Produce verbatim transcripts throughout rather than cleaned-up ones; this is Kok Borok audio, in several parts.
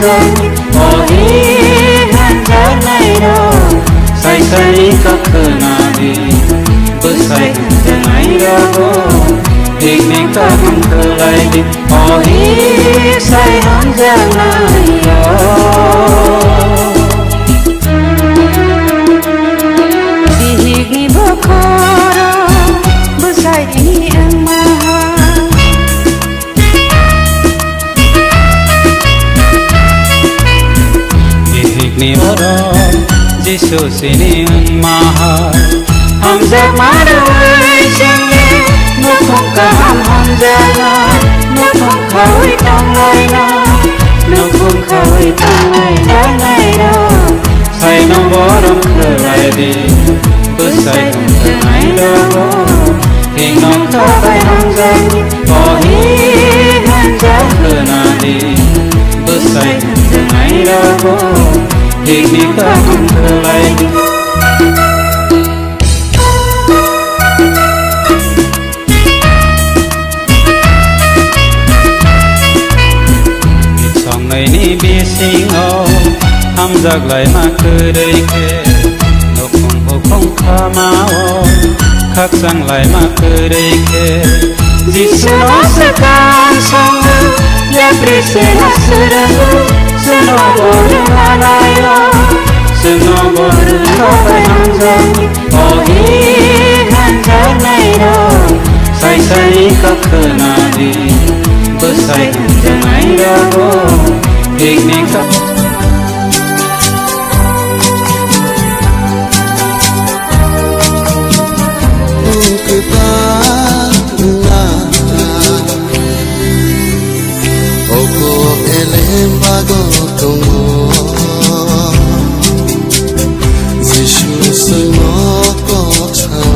O hi hamjaknairok, sai saini kok khwnadi. Bwsai hamjaknairogo bini kaham khlai di. O hi sai hamjaknairok. Bihikni bokhorok bwsai tini wngma ha. Bihikni borok Jisu sini wngma hai. Hamjakma rwui chengni nukhung kaham hamjakma, nukhung khaui tonglaina, nukhung khaui tonglaina nairok. Saino borom khlai di, bwsai hamjaknai rogo, hino khabai hamjakni, o hi hamjak khwnadi, bwsai hamjaknai rogo, hini kaham khlai di. Songnai ni bisingo hamjak laima kwrwi khe, nukhung bukhung khamao khakchang laima kwrwi khe. Jisu no swkang songo, yapri se no swrwngo, chwngno bohrok manaio, chwngno bohrok bai hamjak. O hi hamjaknairok, sai saini kok khwnadi, bwsai hamjaknairogo hini kok. Kwtal wngna, o kok elem bago tongo. Jisu chwngno kok sao,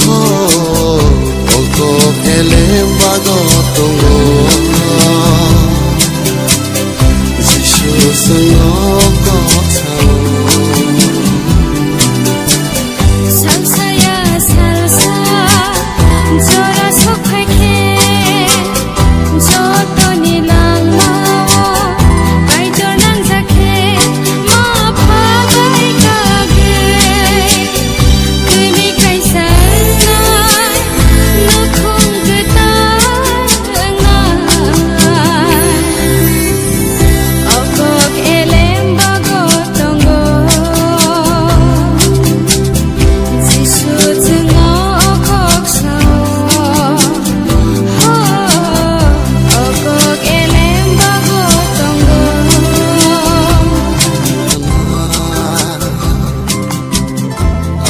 ho, o kok elem bago tongo. Jisu chwngno kok sao. Salsa ya salsa, jora sok phai khe, jotoni langmao Kaitor nangjak khe, ma pha bai kagwi, kwni kaisa wngnai, nukhung kwtal wngnai. O kok elem bago tongo. Jisu chwngno o kok sao. Ho, o kok elem bago tongo.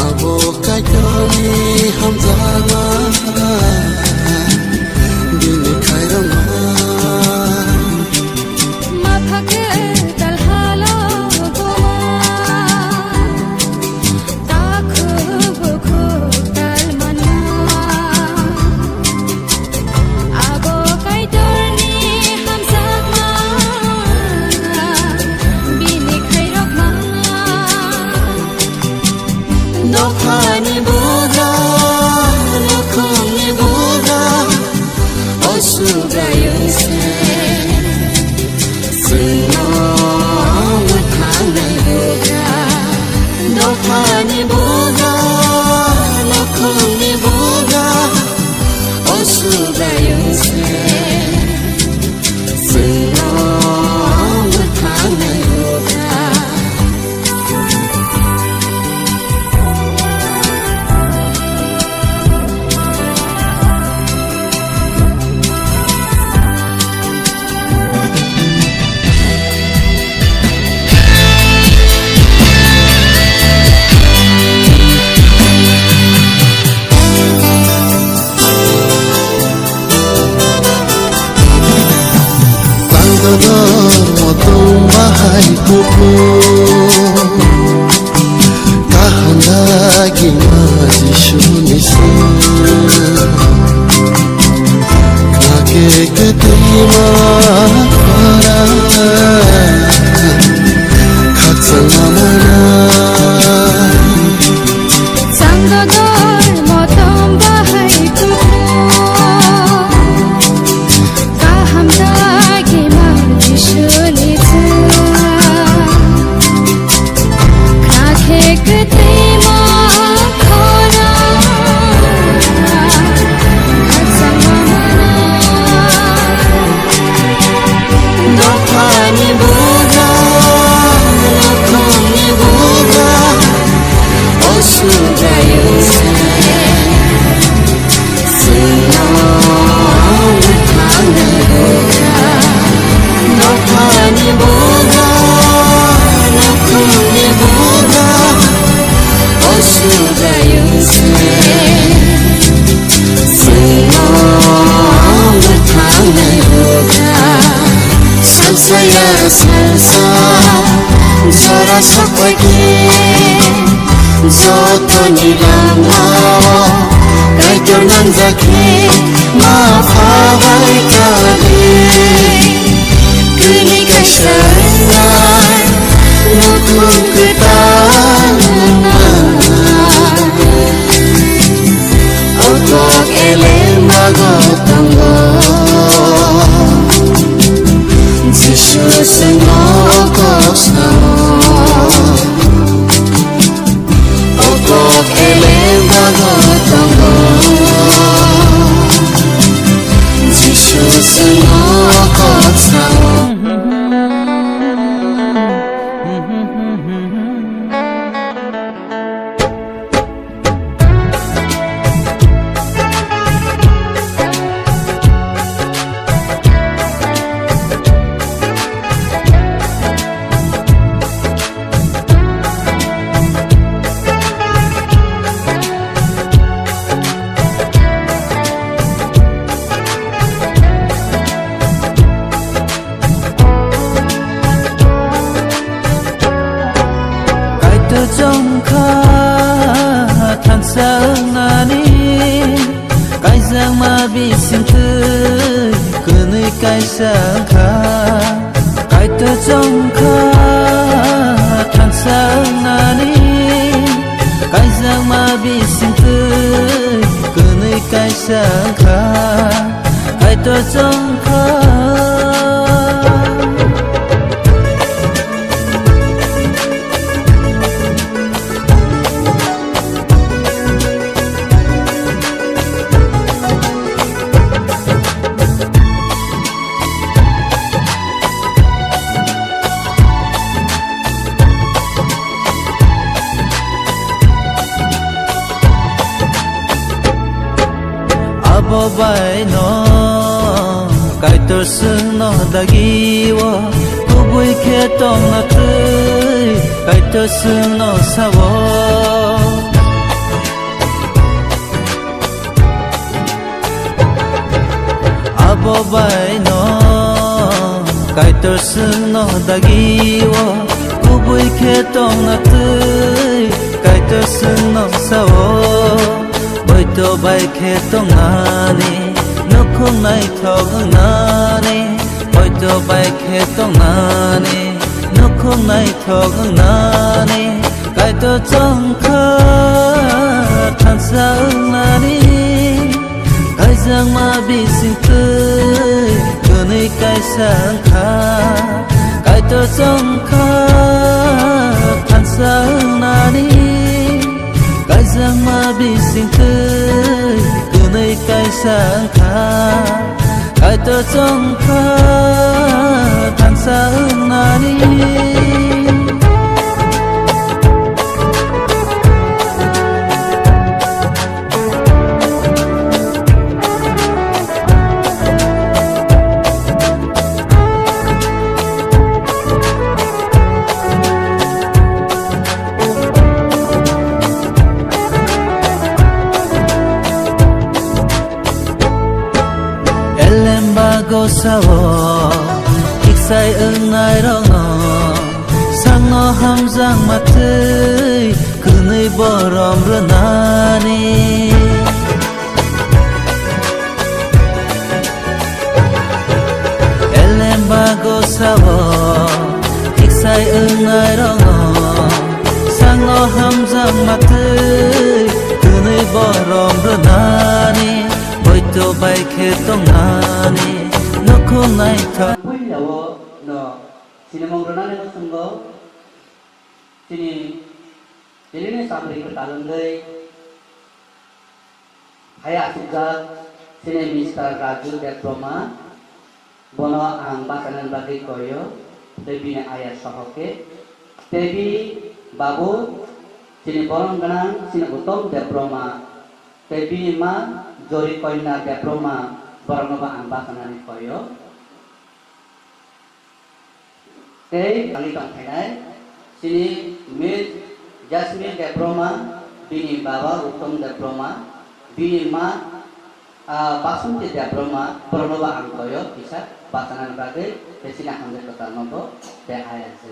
Abo Kaitorni hamjakma, bini khairokma. Mapha kwtal halo buma, takhuk bukhuk tal manma. Abo Kaitorni hamjakma, bini khairokma. Dophani buja, nukhungni buja, o Subraiyung se. Chwngno mwthangnai buja, dophani buja, nukhungni buja, o Subraiyung se. Chwngno mwthangnai buja. Dophani bugra, nukhungni bugra, osujayu se. Sino bwthangni bugra, dophani bugra, nukhungni bugra, osujayu se. Sino bwthangni bugra, sansaya salsa, jora sokpaki. Jotoni lamao Kaitor nangjak khe ma phabai kha de. Kuni kaisa wngnai nukhung kwtal wngma. O kok eleng bago tongo. Jisu swngo o kok sao. O kok eleng bago tongo. Jisu swngo o kok sao. Kaitor chongkha thansa wngnani, kaijakma bisingtwi kwnwi kaisa wngkha. Kaitor chongkha thansa wngnani, kaijakma bisingtwi kwnwi kaisa wngkha. Kaitor chongkha. Abo bai no Kaitor chwngno dagi o kubui khe tongna twi Kaitor chwngno sao. Abo bai no Kaitor chwngno dagi o kubui khe tongna twi Kaitor chwngno sao. Boito bai khe tongnani nukhung naithok wngnani, boito bai khe tongnani nukhung naithok wngnani. Kaitor chongkha thansa wngnani, kaijakma bisingtwi kwnwi kaisa wngkha. Kaitor chongkha thansa wngnani, kaijakma bisingtwi kwnwi kaisa wngkha. Kaitor chongkha thansa wngnani. Elemba gosao, thiksai wngnai rokno, sakno hamjakma twi kwnwi borom rwnani. Elemba gosao, thiksai wngnai rokno, sakno hamjakma twi kwnwi borom rwnani, boito bai khe tongnani, nukhung naithok. Puila o no sinimung rwnani muchungo chini Chini ni samri kwtal wngwi hai asukjak chini Mister Raju Debbarma, bono ang bachanani bagwi koyo, tei bini aya sohokhe, tei bini babu chini borom gwnang chini Uttom Debbarma, tei bini ma Jori Konya Debbarma, borokno bo ang bachanani koyo. Tei thangwi tong phainai chini Miss Jasmine Debbarma, bini baba Uttom Debbarma, bini ma, ah, Basanti Debbarma, borokno bo ang koyo kisa bachanani bagwi, tei chini hamjak kwtalno bo tei ayang se.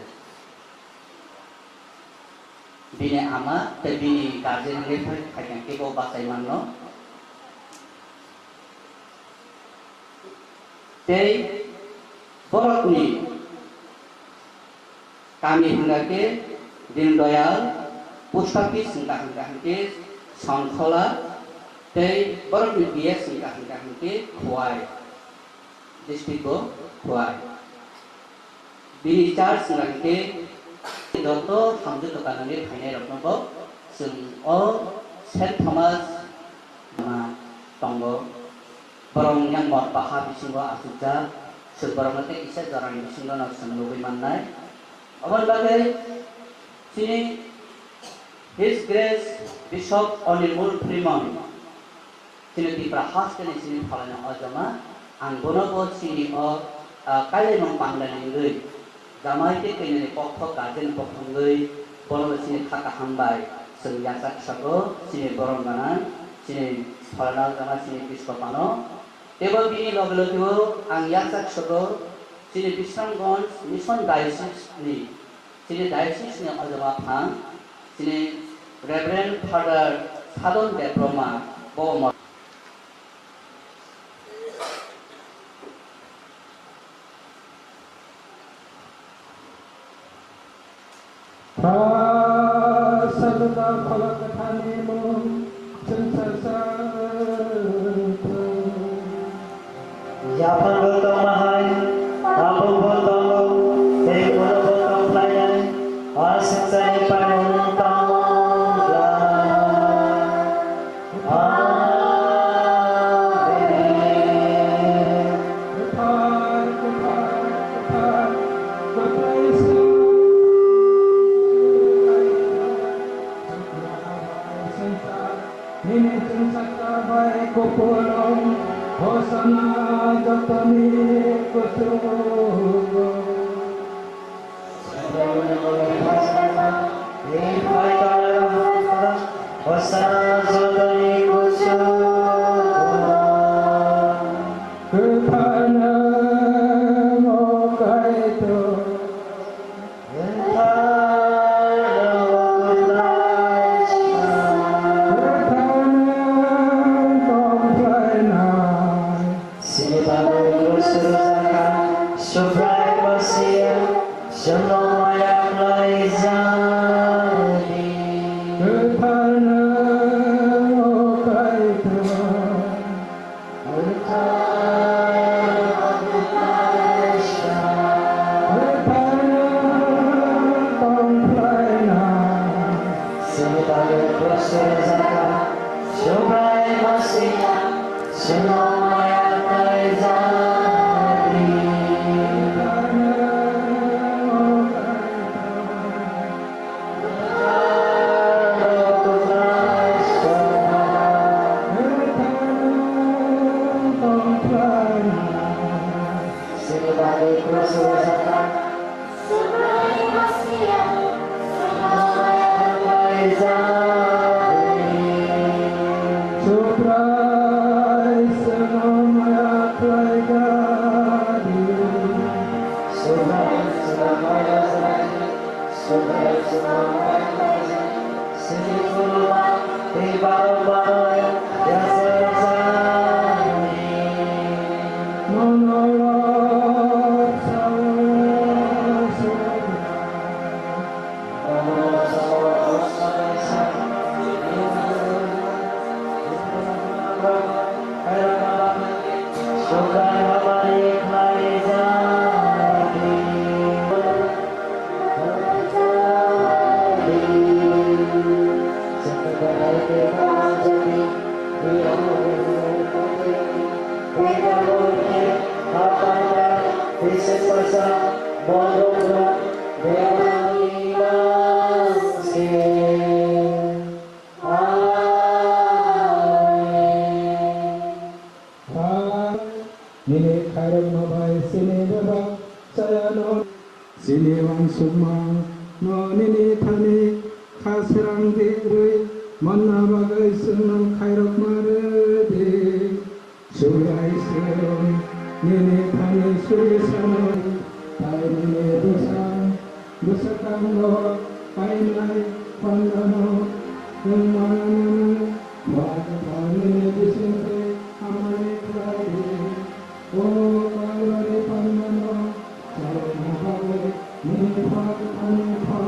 Bini ama tei bini guardian wngwi phai, phaikha khe bo bachai manno. Tei borokni kami hwnkha khe Dindayal post office hwnkha hwnkha hwnkhe Songkhola, tei borokni P S hwnkha hwnkha hwnkhe Khowai, district bo Khowai. Bini church wngkha hwnkhe joto hamjwk kwtal wngwi phainairokno bo chwng o Saint Thomas ma tongo. Borok wngya mot baha bisingo achukjak, chwng borokno tei kisa jorani bisingo no chwng nugwi mannai. Aboni bagwi chini His Grace Bishop Animul Freeman, chini Tipra haste ni chini phalani ojama, ang bono bo chini o, ah, kailaimung pangdani wngwi, jamai tei kailaini pokthok guardian pokthok wngwi, bono bo chini kha kaham bai chwng yachak sago, chini borom gwnang, chini phalani ojama, chini biskopano. Teibo bini loge loge o ang yachak sago, chini Bisramganj Mission Diocese ni Chini diocese ni ojama phang, chini Reverend Father Sadon Debbarma, bo mo- Pha Sadota Phola Kwtharni mung. Yaphango tongma hai, tabukbo tongo, tei ulobo tongphlainai, o swngcharni paimung tongkha. Amen. Nini chwngsacha bai kupulung, Hosana jotoni kuchugo. Hosana jotoni kuchugo. Kwpharno Kaitor. Sini bagwi Krusu rwjakha, Subrai Masia, chwngno maya khlaijadi. Kwpharno Kaitor. Nini khairokma bai chini bebak chayano, chini uansukma no nini thani kha srang di rwi manna bagwi chwngno khairokma rw di. Subraiswrwng nini thani suri sanwi, tai nini bwsa bwswkango painai pandano wng mananani, Ba Kwthar nini bisingtwi hamari khlai di. O Kalbari pandano chalokna bagwi nini Ba Kwtharni phan.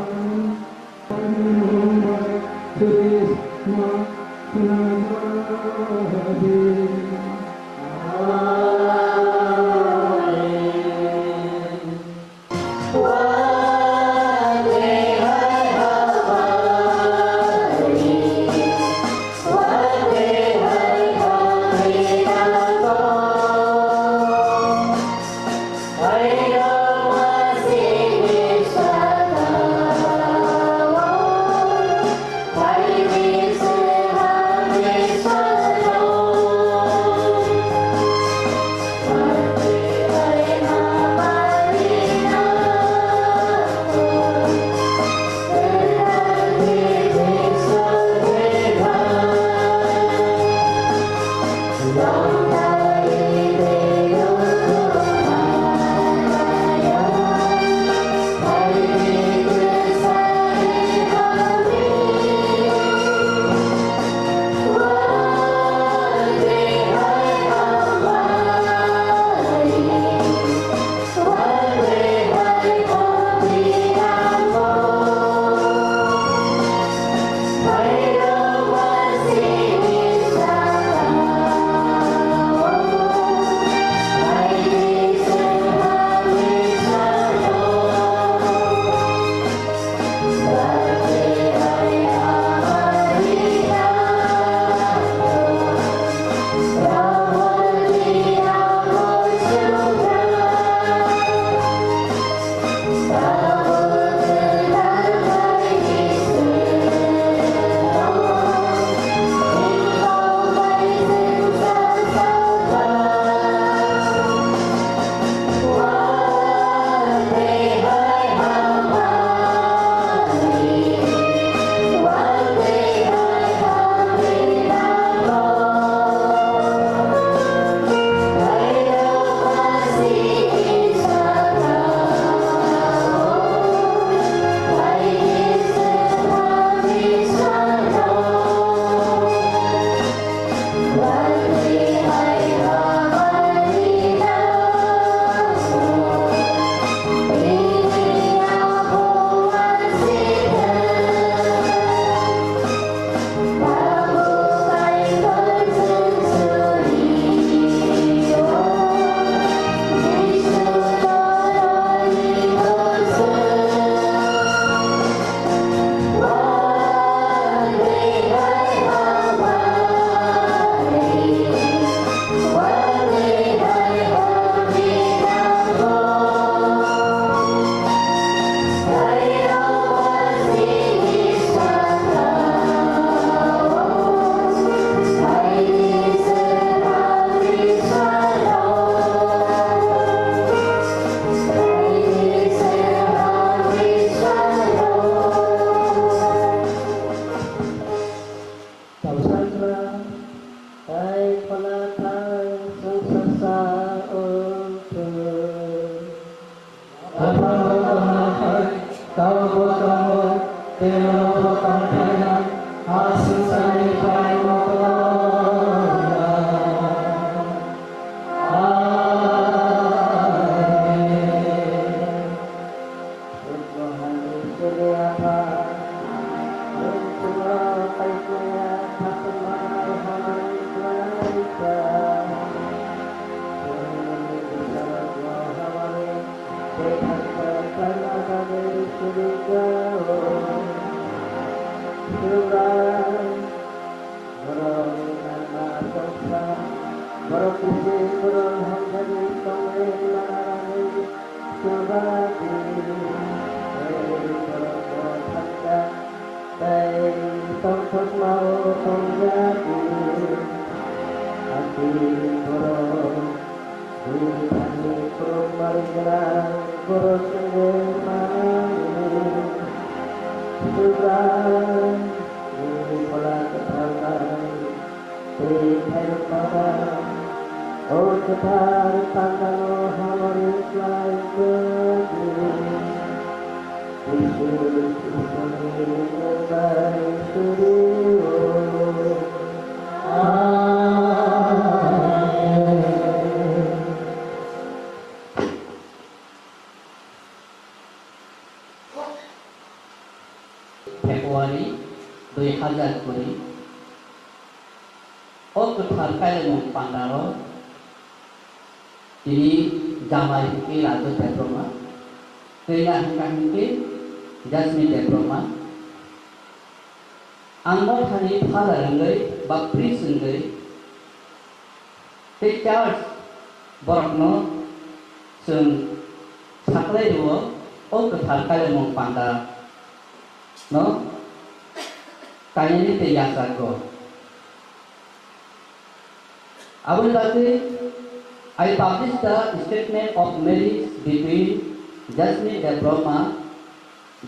Tausanra tai phola thang chwngsasa wng thung. Aphano tongna khai, tao bo tongo, tei nono bo tongphaina, ha swngcharni phaimung tongna. Amen. Suknohani Iswori Apha, nwng chwngno taikiya khatungma hamari khlaikha. Chwngni bwsarokno hamari tei hamkrai khlaina bagwi surikha. Subraiyung borokni nangma tongsa, borok bisi borok hamjagwi tongwi manarani chuba di, tei borokno thansa. O kwthar pandano hamari khlai di. Isor, Isor ni mung bai suri o. Amen. February dui hazar kuri. O kwthar kailaimung pandaro tini jamai hinkhe Raju Debbarma, kanya hwnkha hinkhe Jasmine Debbarma. Ang mothani father wngwi ba priest wngwi tei church borokno chwng saklai rwo, o kwthar kailaimung panda no kainani tei yachakgo. Aboni bagwi, I publish the statement of marriage between Jasmine Debbarma,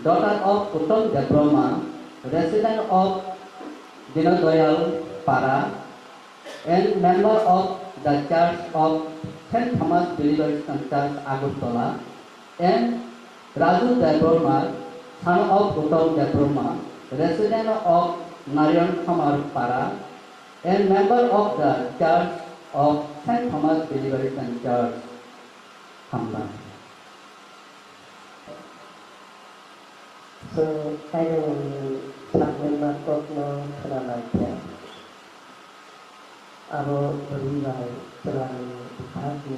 daughter of Uttam Debbarma, resident of Dinodoyal Para, and member of the Church of Saint Thomas Deliverance Church, Agartala, and Raju Debbarma, son of Uttam Debbarma, resident of Narayan Khamar Para, and member of the Church of Saint Thomas Deliverance Church. Hambai. Chwng kainwi saknaima kokno khwnalaikha. Abo bwrwi bai chwlani bwkhakni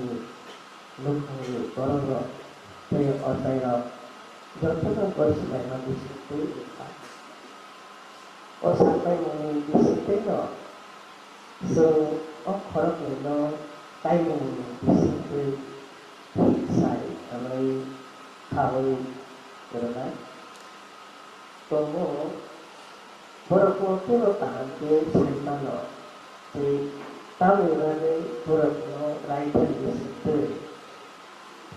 nukhungni borokrok tei ochairok jotono gosilaima bisingtwi wngkha. O saknaimungni bisingtwino chwng o khoroknwino kaimungni bisingtwi sai hwnwi khaui rwnai tongo. Borokno phano kaham khe sai mano, tei tamni bagwi borokno raithani bisingtwi,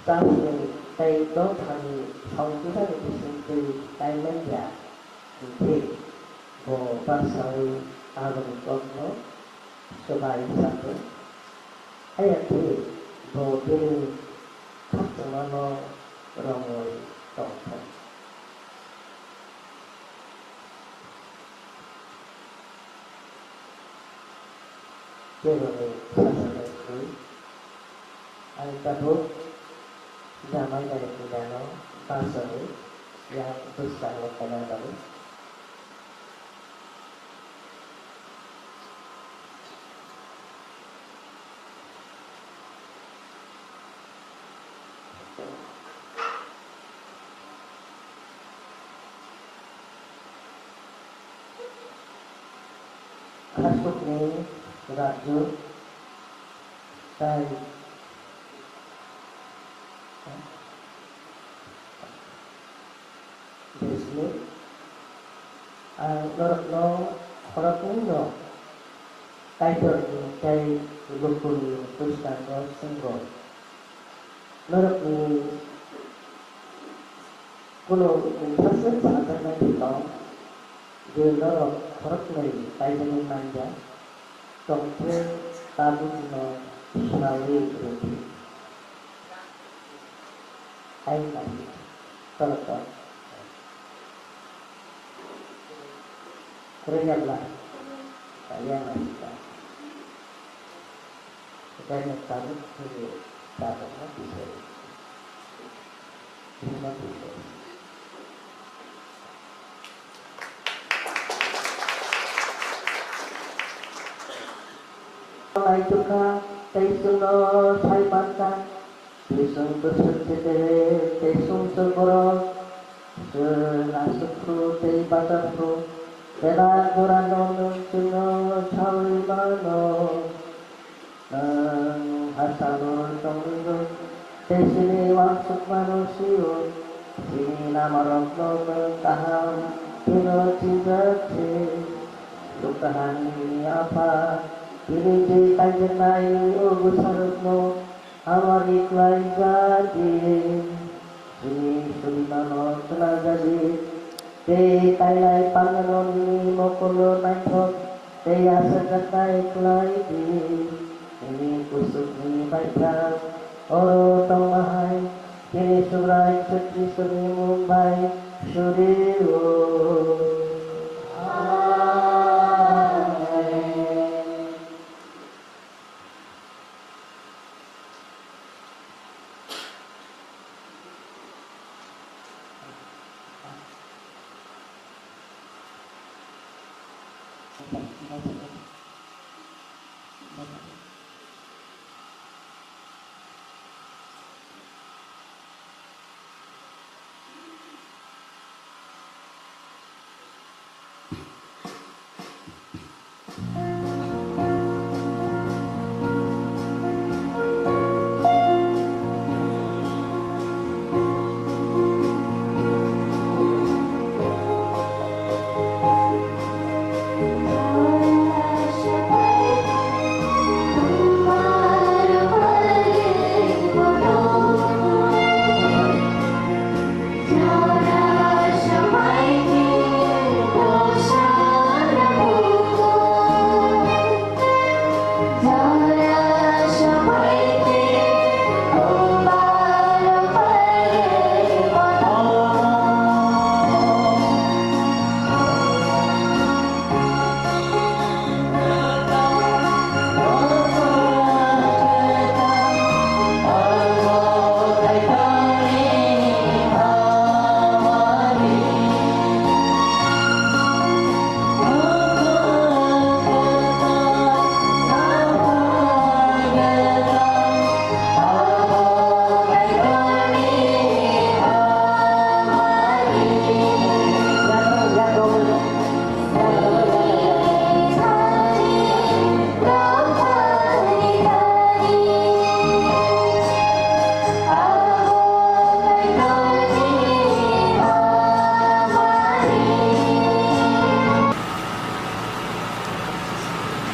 chapni tei dophani songchilani bisingtwi kai man ya, hinkhe bo baksaui aboni kokno swbai sakhe. Haya khe bo bini khakchangmano romwi tongkha. Keboni sajaknai kwrwi. Ang tabuk jamai nairokni nano bachani yang bwskango khaina nanwi. Aswkni rajwk tai Bisni, ang norokno khoroknwino Kaitorni tei lukurokni bwskango swngo. Norokni kunu mungsaswk sajaknai tong, je norok khoroknwi kaijagwi man ya, tongthung tabukno swnawi rw di. Hai nai, toro tong. Kwrwngya bwla, kaya nai ta. Kaya tabuk khe tabuk ma bisai. Bini ma bisai. Naitukha tei chwngno sai mankha, tei chwng bwswk khe tei chwng chwng borok, chwng aswk phuru tei bacha phuru, belai jorano nwng chwngno saui mano. Nwng hachalo tongwi rw tei chini uansukmano swi-o, chini lamarokno nwng kaham kheno chijak se. Kahani Apha, tini tei kaijaknai o bwsarokno hamari khlai ja di. Chini surimano khna ja di, tei kainai panano nini mokulo naithok tei achajaknai khlai di. Nini kuchukni baithang oro tongma hai, chini Subrai Jisu Khristoni mung bai suri o. Amen.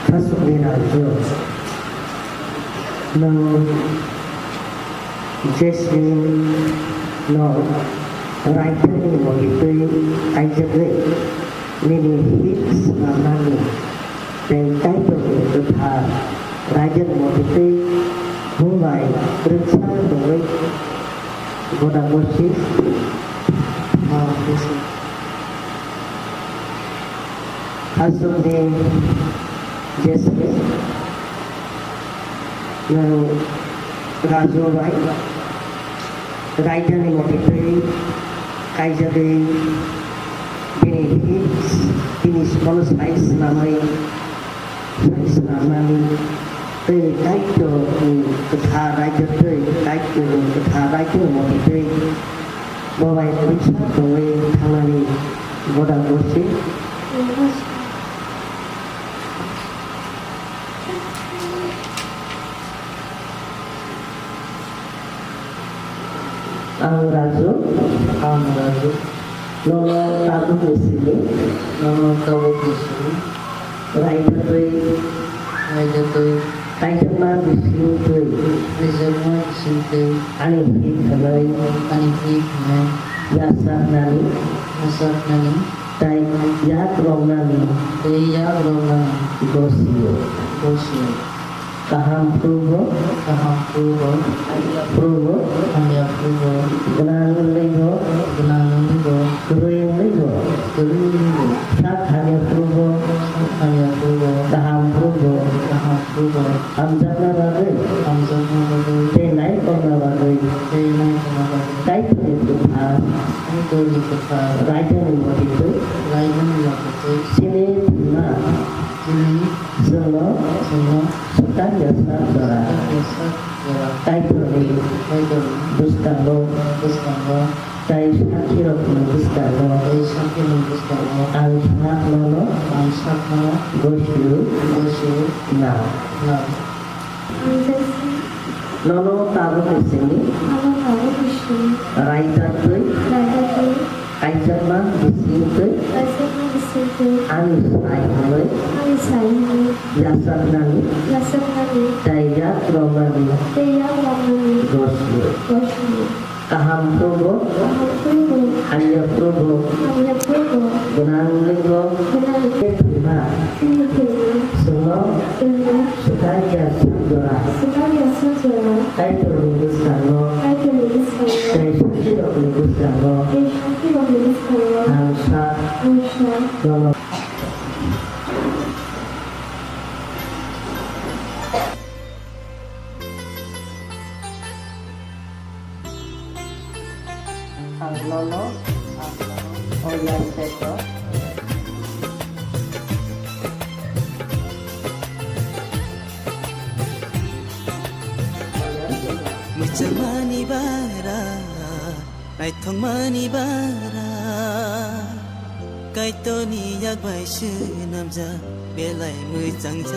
Khasukni rajyo, nwng Jasmine no raithani motitwi kaijagwi nini hit swnamnani tei Kaitorni kwthar raidani motitwi mung bai rwngsa rwngwi goda gosi. Khasukni Jasmine, nwng Raju bai raidani motitwi kaijagwi bini hit, bini solo sai swnamwi, sai swnamnani tei Kaitorni kwthar raida tei Kaitorni kwthar raidani motitwi bo bai rwngsa tongwi thangnani goda gosi. Ang Raju. Ang Raju. Nono tabukni simi. Nono tabukni simi. Raida twi. Raida twi. Kaijakma bising twi. Kaijakma bising twi. Ani hik hwnwi. Ani hik hwnwi. Yasaknani. Yasaknani. Tei yak romnani. Tei yak romnani. Gosio. Gosio. Kaham phuru bo. Kaham phuru bo. Hamya phuru bo. Hamya phuru bo. Gwnang wngwi bo. Gwnang wngwi bo. Kwrwi wngwi bo. Kwrwi wngwi bo. Sak hamya phuru bo. Sak hamya phuru bo. Kaham phuru bo. Kaham phuru bo. Hamjakna bagwi. Hamjakna bagwi. Tei naikolna bagwi. Tei naikolna bagwi. Kaitorni kwthar. Kaitorni kwthar. Raidani motitwi. Raidani motitwi. Chini thwima. Chini. Chwngno. Chwngno. Swkang ya sak jora. Swkang ya sak jora. Kaitorni. Kaitorni. Bwskango. Bwskango. Tai sakhirokni bwskango. Tai sakhirokni bwskango. Ang saknono. Ang saknono. Gosio. Gosio. Na. Na. Nono tabukni simi. Nono tabukni simi. Raida twi. Raida twi. Kaijakma bising twi. Kaijakma bising. Ani sai hwnwi. Ani sai hwnwi. Yachaknani. Yachaknani. Tei yak romnani. Tei yak romnani. Gosni. Gosni. Kaham phuru bo. Kaham phuru bo. Hamya phuru bo. Hamya phuru bo. Gwnang wngwi bo. Gwnang. Tei thwima. Tei thwima. Chwngno. Chwngno. Swkang ya sak jora. Swkang ya sak jora. Kaitorni bwskango. Kaitorni bwskango. Tei sakirokni bwskango. Tei sakirokni bwskango. Ang sak. Ang sak. Nono. Ang nono, ang nono, o ya seko. Mwchangmani bara, naithokmani bara. Kaitorni yak bai swnamjak belai mwchangjak.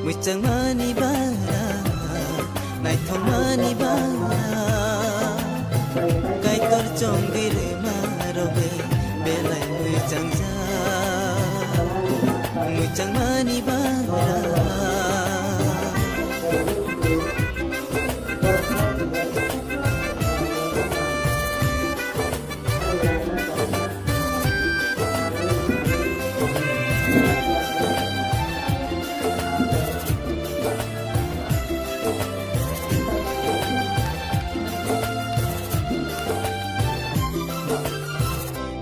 Mwchangmani bara, naithokmani bara. Kaitor chongwi rwma rok belai mwchangjak. Mwchangmani bara.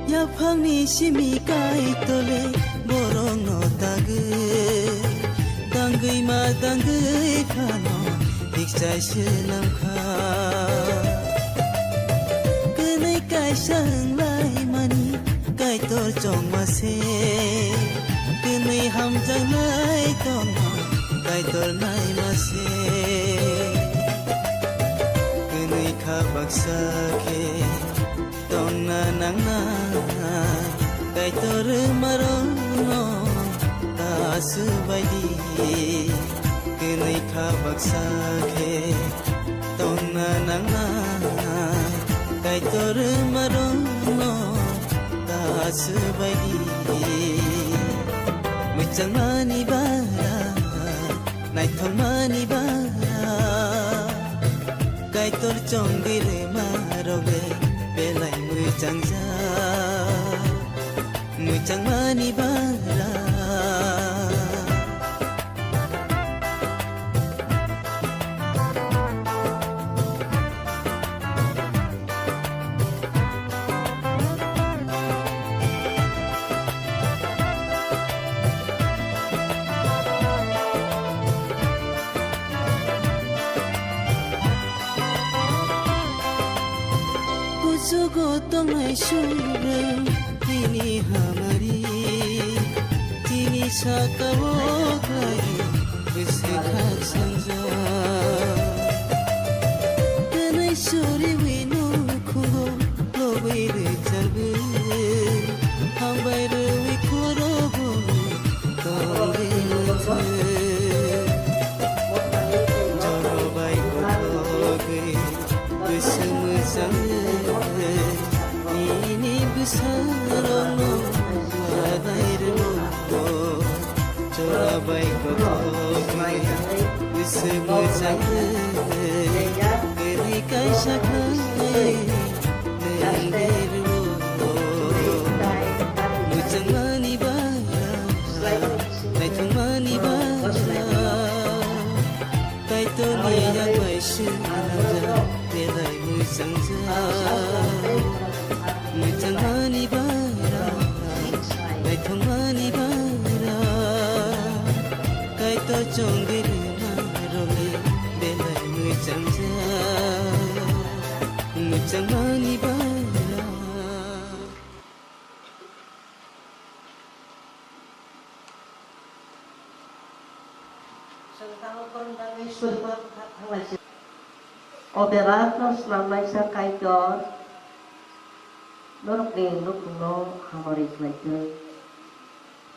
Yaphangni simi Kaitor le borokno tagwi, tangwi ma tangwi phano hikchai swnamkha. Kwnwi kaisa wnglaimani Kaitor chongma se, kwnwi hamjaknai tongma Kaitor naima se. Kwnwi kha baksa khe tongna nangnai, Kaitor rwmarokno ta swbaidi. Kwnwi kha baksa khe tongna nangnai, Kaitor rwmarokno ta swbaidi. Mwchangmani bara, naithokmani bara. Kaitor chongwi rwma rok le belai mwchangjak, mwchangmani bara. Kuchugo tongnai subrwng tini hamari, tini saka-o khlai bwswk khak sanjak. Twnwi suriwi nukhugo lobwi rwcharwi, hambai rwwi khorokbo tongwi mwthwi. Jora bai kothogwi bwswk mwchangwi, nini bwsarokno wadai rwgo. Jora bai kothogwi bwswk mwchangwi, kwrwi kaisa khlai nwng berwo. Mwchangmani bara, naithokmani bara. Kaitorni yak bai swnamjak, belai mwchangjak. Mwchangmani bara, naithokmani bara. Kaitor chongwi rwma rok le belai mwchangjak. Mwchangmani bara. Chwng tamo Porom Dagwi Surima bwkha thanglai se. O bebak no snamlaisa Kaitor, norokni nukhungno hamari khlai thung.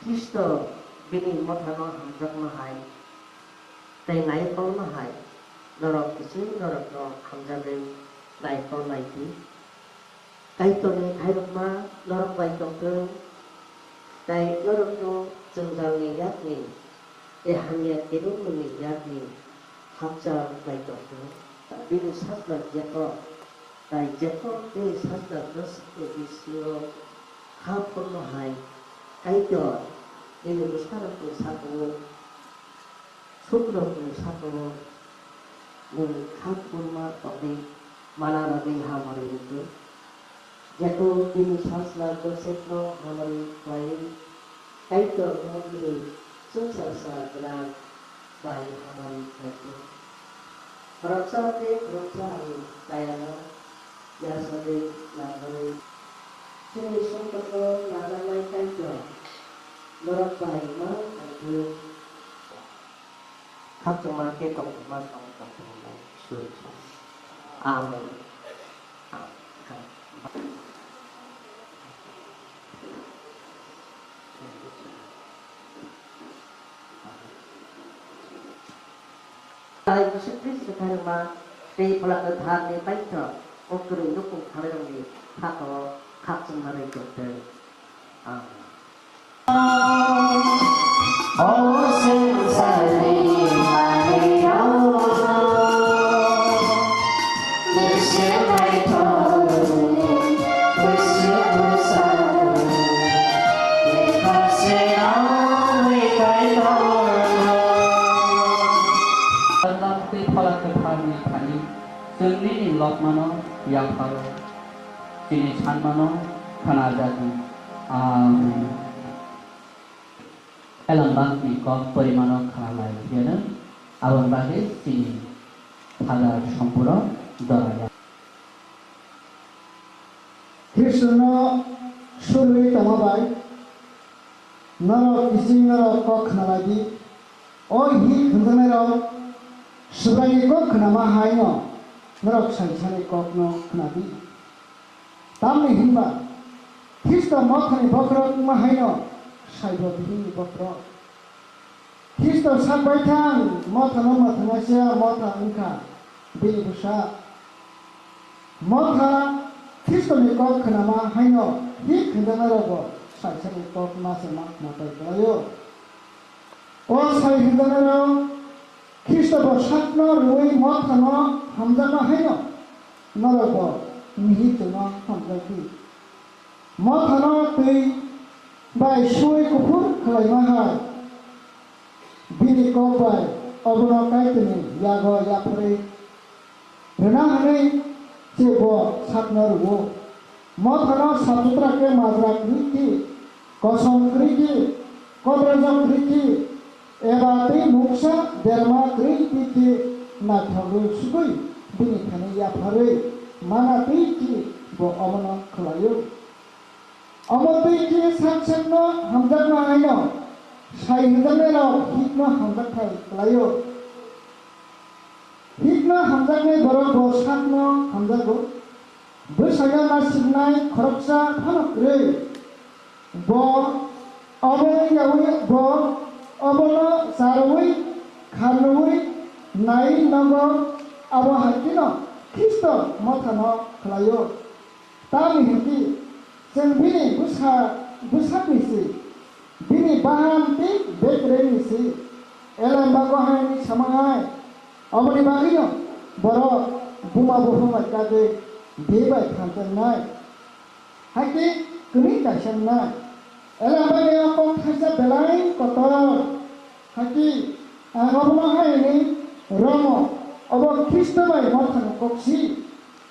Khristo bini mothano hamjakma hai tei naikolma hai norok kiching norokno hamjagwi naikol lai di. Kaitorni khairokma norok bai tongthwng, tei norokno jwngjalni yakni tei hamya kebengmungni yakni hakchal bai tongthwng. Bini sajla Jakob, tei Jakob bini sajla Josepni bisingo kha phurno hai Kaitor bini bwsarokni sago Sukrokni sago nwng kha phurma tongwi mana bagwi hamari rwdi. Jakob bini sajla Josepno hamari khlaiwi Kaitorno bini chwngsacha gwrang bai hamari khlaikhe, khoroksa tei khoroksa hai tayano yachagwi nangmani chini songkotno najaknai Kaitor norok bai ma tongthwng. Khakchangma khe tongthokma tong tongthokma Iswar. Amen. Tai Jisu Khristo khairokma tei Phola Kwtharni paithago kwrwi nukhung khangnai rokni sakao khakchangma rwi tongthwng. Amen. Chwng nini lobmano yapharo, chini sanmano khwnajagwi. Amen. Elambakni kok porimano khwnalai phiyano, aboni bagwi chini Father Sompuro doraya. Khristono surwi tongma bai norok kiching norok kok khwnalai di. O hik hwnjaknairok Subraini kok khnama haino norok saisani kokno khna di. Tamni hinba Khristo mothani bokhorok wngma haino saibo bihikni bokhorok. Khristo sak baithang mothano mwthangnaisa motha wngkha bini bwsa. Motha Khristoni kok khnama haino hik hwnjaknairokbo saisani kok ma se ma mwtai kwlaio. O sai hwnjaknairok Khristo bo sakno rwui mothano hamjakma haino norokbo mihik chwngno hamjak di. Mothano twi bai suwi kuphur khlaima hai bini kok bai obono Kaitorni yago yapharwi rwna hwnwi se bo sakno rwo. Mothano sap sutra khe majra kwrwi khe, kosom kwrwi khe, kobrajak kwrwi khe, eba tei mungsa derma kwrwi twi khe naithok rwsugwi bini thani yapharwi mana twi khe bo omono khlaio. Omo twi khe sak sakno hamjakma haino sai hwnjaknairok hikno hamjakthai khlaio. Hikno hamjaknai borok bo sakno hamjago. Bwsano nasiknai khoroksa phano kwrwi. Bo obo wngyaui bo obono charwi kharnwi nai nogo, abo hai kheno Khristo mothano khlaio. Tamni hwn di, chwng bini bwsa-, bwsakni se, bini bahan tei bekrengni se. Elembakgo haini samang hai, oboni bagwino borok buma buphang bai kagwi bini bai thansa wngnai, hakhe kwrwi kaisa wngnai. Elembakni o kok thaisa belai kotor, hakhe ang obono haini romo, obo Khristo bai mothani kok si.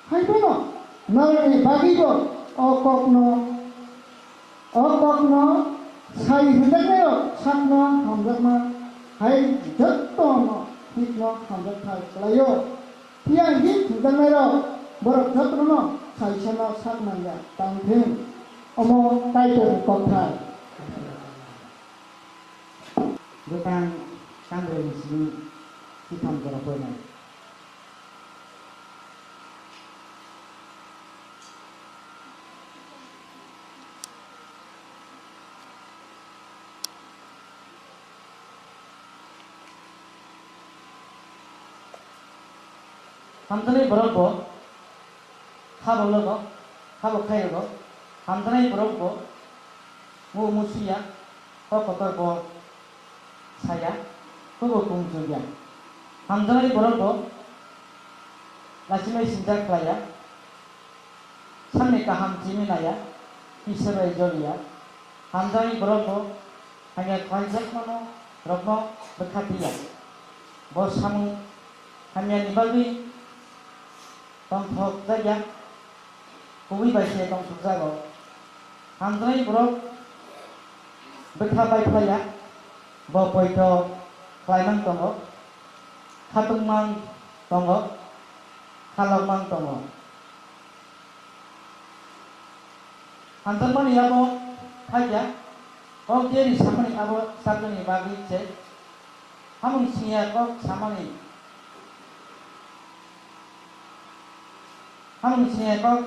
Hai phano norokni bagwibo o kokno, o kokno sai hwnjaknairok sakno hamjakma hai jottono hikno hamjakthai khlaio. Phiya hik hwnjaknairok borok jotono saisano sak manya tang thung. Omo Kaitorni kokthai. Bwtang tambroni simi titham jora porinai. Hamjaknai borok bo kha bo logo, Habo khairokgo, hamjaknai borok bo mu musuya, kok kotor bo saya, kobo kung chukya. Hamjaknai borok bo lachimai sinjak khlaiya, sakni kaham chimi naiya, kisa bai joliya. Hamjaknai borok bo hamya khlaijakmano rokno bwkha tiya. Bo samung hamyani bagwi tongthokjakya, kubui bai se tongthokjago. Hamjaknai borok bwkha bai phlaiya, bo poito khlaimang tongo, khatungmang tongo, khalokmang tongo. Hamjakmani abo hakya, kok diari samani abo chaknani bagwi se. Hamung siniya kok samani, hamung siniya kok,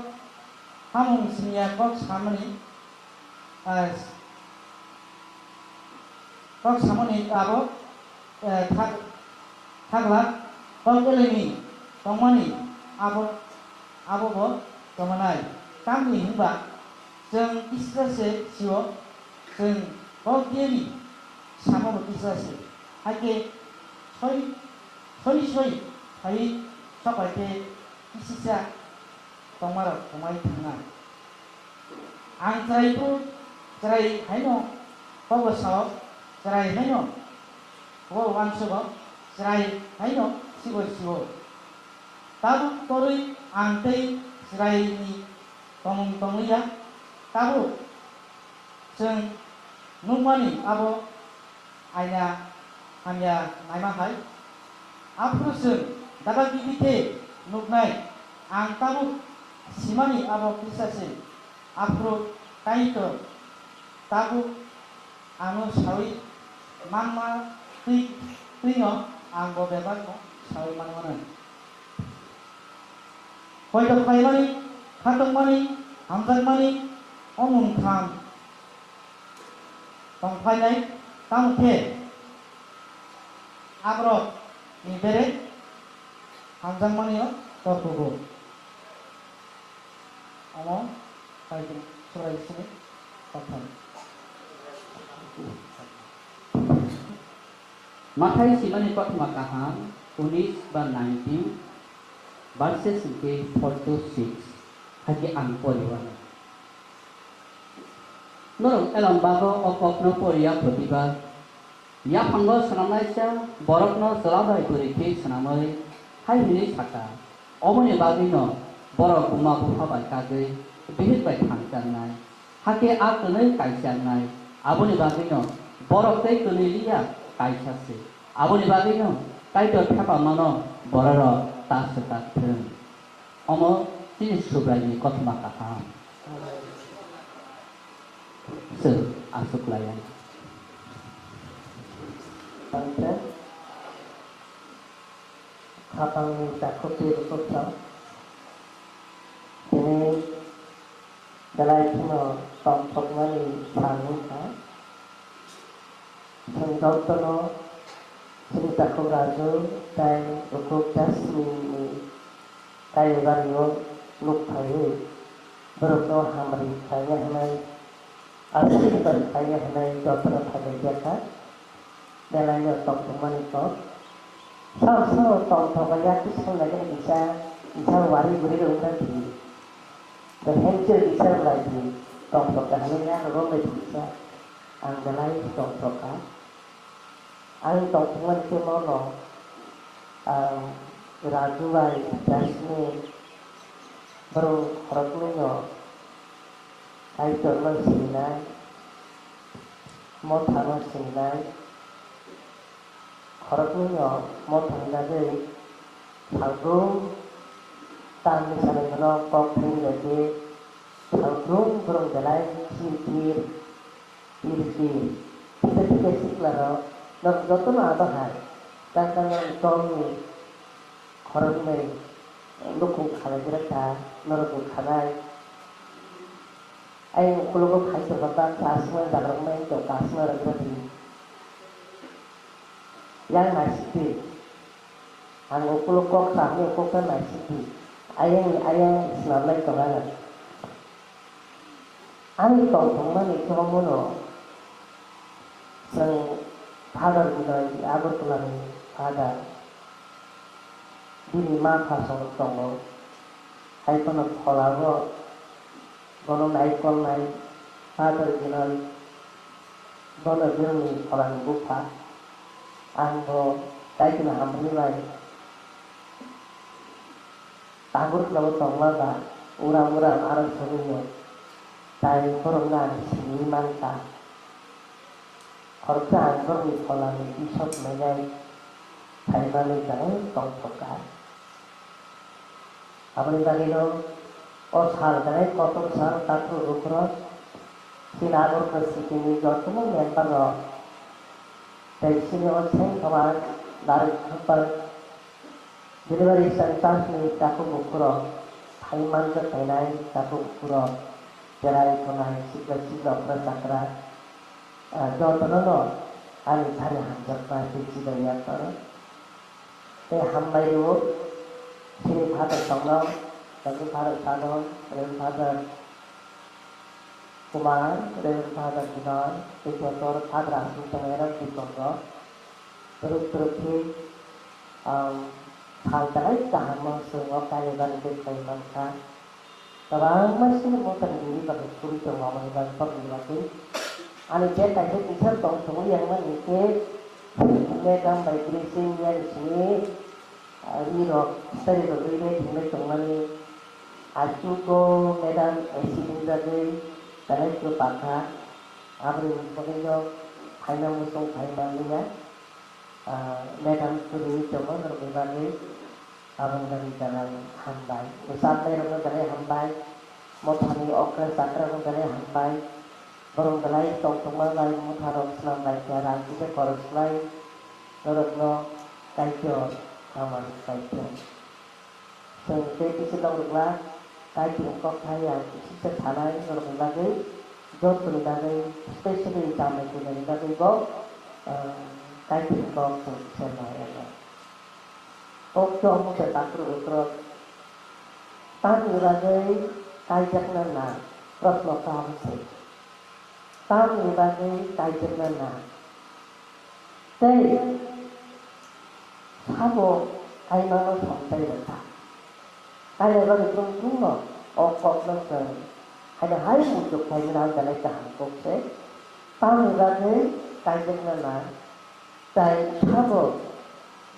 hamung siniya kok samani, ah, kok samani abo, eh, thak-, thakla kok eleni tongmani abo, abo bo tongmanai. Tamni hwnba chwng kisa se sio, chwng kok diari samo bo kisa se. Hakhe soi, soi, soi, hai sopai khe kisisa tongmarok tongmai thangna. Ang chwrai phuru chwrai haino kobo sao, chwrai haino kobo uansugo, chwrai haino sibo sio. Tabuk torwi ang tei chwraini tongmung tonglia, tabuk chwng nukmani abo aina hamya naima hai. Aphuru chwng daba gibi khe nuknai, ang tabuk simani abo kisa se. Aphuru Kaitor tabuk ano sawi manma twi, twino ang bo bebakno sawi manmano. Poito khlaimani, khatungmani, hamjakmani, o mung tham tongphainai, tamo khe aborokni bere hamjakmani-o torkugo. Omo Kaitor Surai sini kothai. Mathai simani kothoma kaham, unis ba nineteen, verses hwnkhe four to six, hakhe ang poriwano. Norok elong bago o kokno poriya photiba, yaphango swnamnaisa borokno chwla bai bwrwi khe swnamwi hai hwnwi sakha, Omoni bagwino borok buma bupha bai kagwi bihik bai thangjaknai, hakhe a kwnwi kaijaknai. Aboni bagwino borok tei kwnwi liya kaisa se. Aboni bagwino Kaitor thepamano bororok ta swkak thung. Omo chini Subraini kothoma kaham. Chwng aswk laiya. Khatangni takhuk tei rwchapsa. Tini belai kheno tongthokmani sal wngkha. Chwng jotono chini takhuk Raju tei Rukhuk Jasmine ni kaibario nuk phaiwi borokno hamari khlaina hwnwi, aswk kaiya hwnwi jotono phailaijakha. Belaino tongthokmani kok. Sao sao tongthok bai yakti songnaikhe kisa, kisa wari guri rwkha thwi. Bai hemche kisa wlai thwi. Tongthok kaham ya rwrwk bai thwi kisa. Ang belai tongthok kha. Ang tongthokmani khe mono, ang Raju bai Jasmine borok khoroknwino Kaitorno sinai, mothano sinai, khoroknwino motha hinjagwi salbrum tamni salai phano kok thani bai khe salbrum borok belai chir chir, chir chir, thikhe thikhe siklarok norok jotono ado hai, kang kang norok tongni khoroknwi nukhung khalaijakha, norokni khanai. Ayang ukologo phai tongkha, bak kasima jaga rok mai tong kasima rok rok ni. Yang naisingdi, ang ukolo kok samni kok ta naisingdi, ayang ni ayang swnamlai tongo ano. Ani tongthokmani chomono chwng Father Binoy Agartala ni Father bini ma pha song tongo. Hai phano phola bo bono naikolnai Father Binoy bono bini pholani bupha. Ang bo Kaitorni hamri bai Tabuk no tongma ba uram uram aro sogwi no tai borok no ang simi mankha. Khoroksa ang borokni pholani bisok maigai phaimani janai tongthokha. Aboni bagwino o sal janai kotor sal takhuk bukhurok chini Agartala city ni jotono member rok tei chini o seng samaj narwk hamper Delivery centers ni takhuk bukhurok, thai manjak phainai takhuk bukhurok, cherai khonai, sikla sikla, okra chakra, ah, jotono no ani thani hamjakma tei chidai yapharo. Tei hambai rwo, chini Father Songno, Reverend Father Sadon, Reverend Father Kumar, Reverend Father Binoy, tei joto Father aswk tongnai rok, deacon rok. Twrwk twrwk khe, um, sal belai kaham o chwng o kailaibari tei khlai mankha. Kwbangma sini mothani rwi bagwi suri tongo, aboni bagwi bokni bagwi. Ani bag kaisa kisa tong thungwi yang mani khe, madam bai bwrwi sini yang sini, ah, rwi rok, stari rok rwi bai thwngwi tongmani. Achugo madam acid wngjagwi belai kwpakha. Aboni bagwino phaina muchung phai manliya. Ah, madam kwrwi tongo norokni bagwi, aboni bagwi belai hambai. Bwsajlairokno belai hambai, mothani okra chakrarokno belai hambai, borok belai tongthokma bai motharok swnam lai kha, rang kisa khorokslai norokno Kaitor hamari khlai thung. Chwng tei bisinok rwkla Kaitorni kok thai ang kisisa sanai norokni bagwi, jotoni bagwi, specially chamai kwrwini bagwi bo, ah, Kaitorni kok chwng kisa nai ano. Kok chwng mungsa takhuk bukhurok tamni bagwi kaijakna nang, proshno kaham se. Tamni bagwi kaijakna nang. Tei sabo kaimano songchai rwkha. Kainai bagwi chwng chwngno o kokno chwng haino hai muchuk khaimani ang belai kaham kok se. Tamni bagwi kaijakna nang. Tei sabo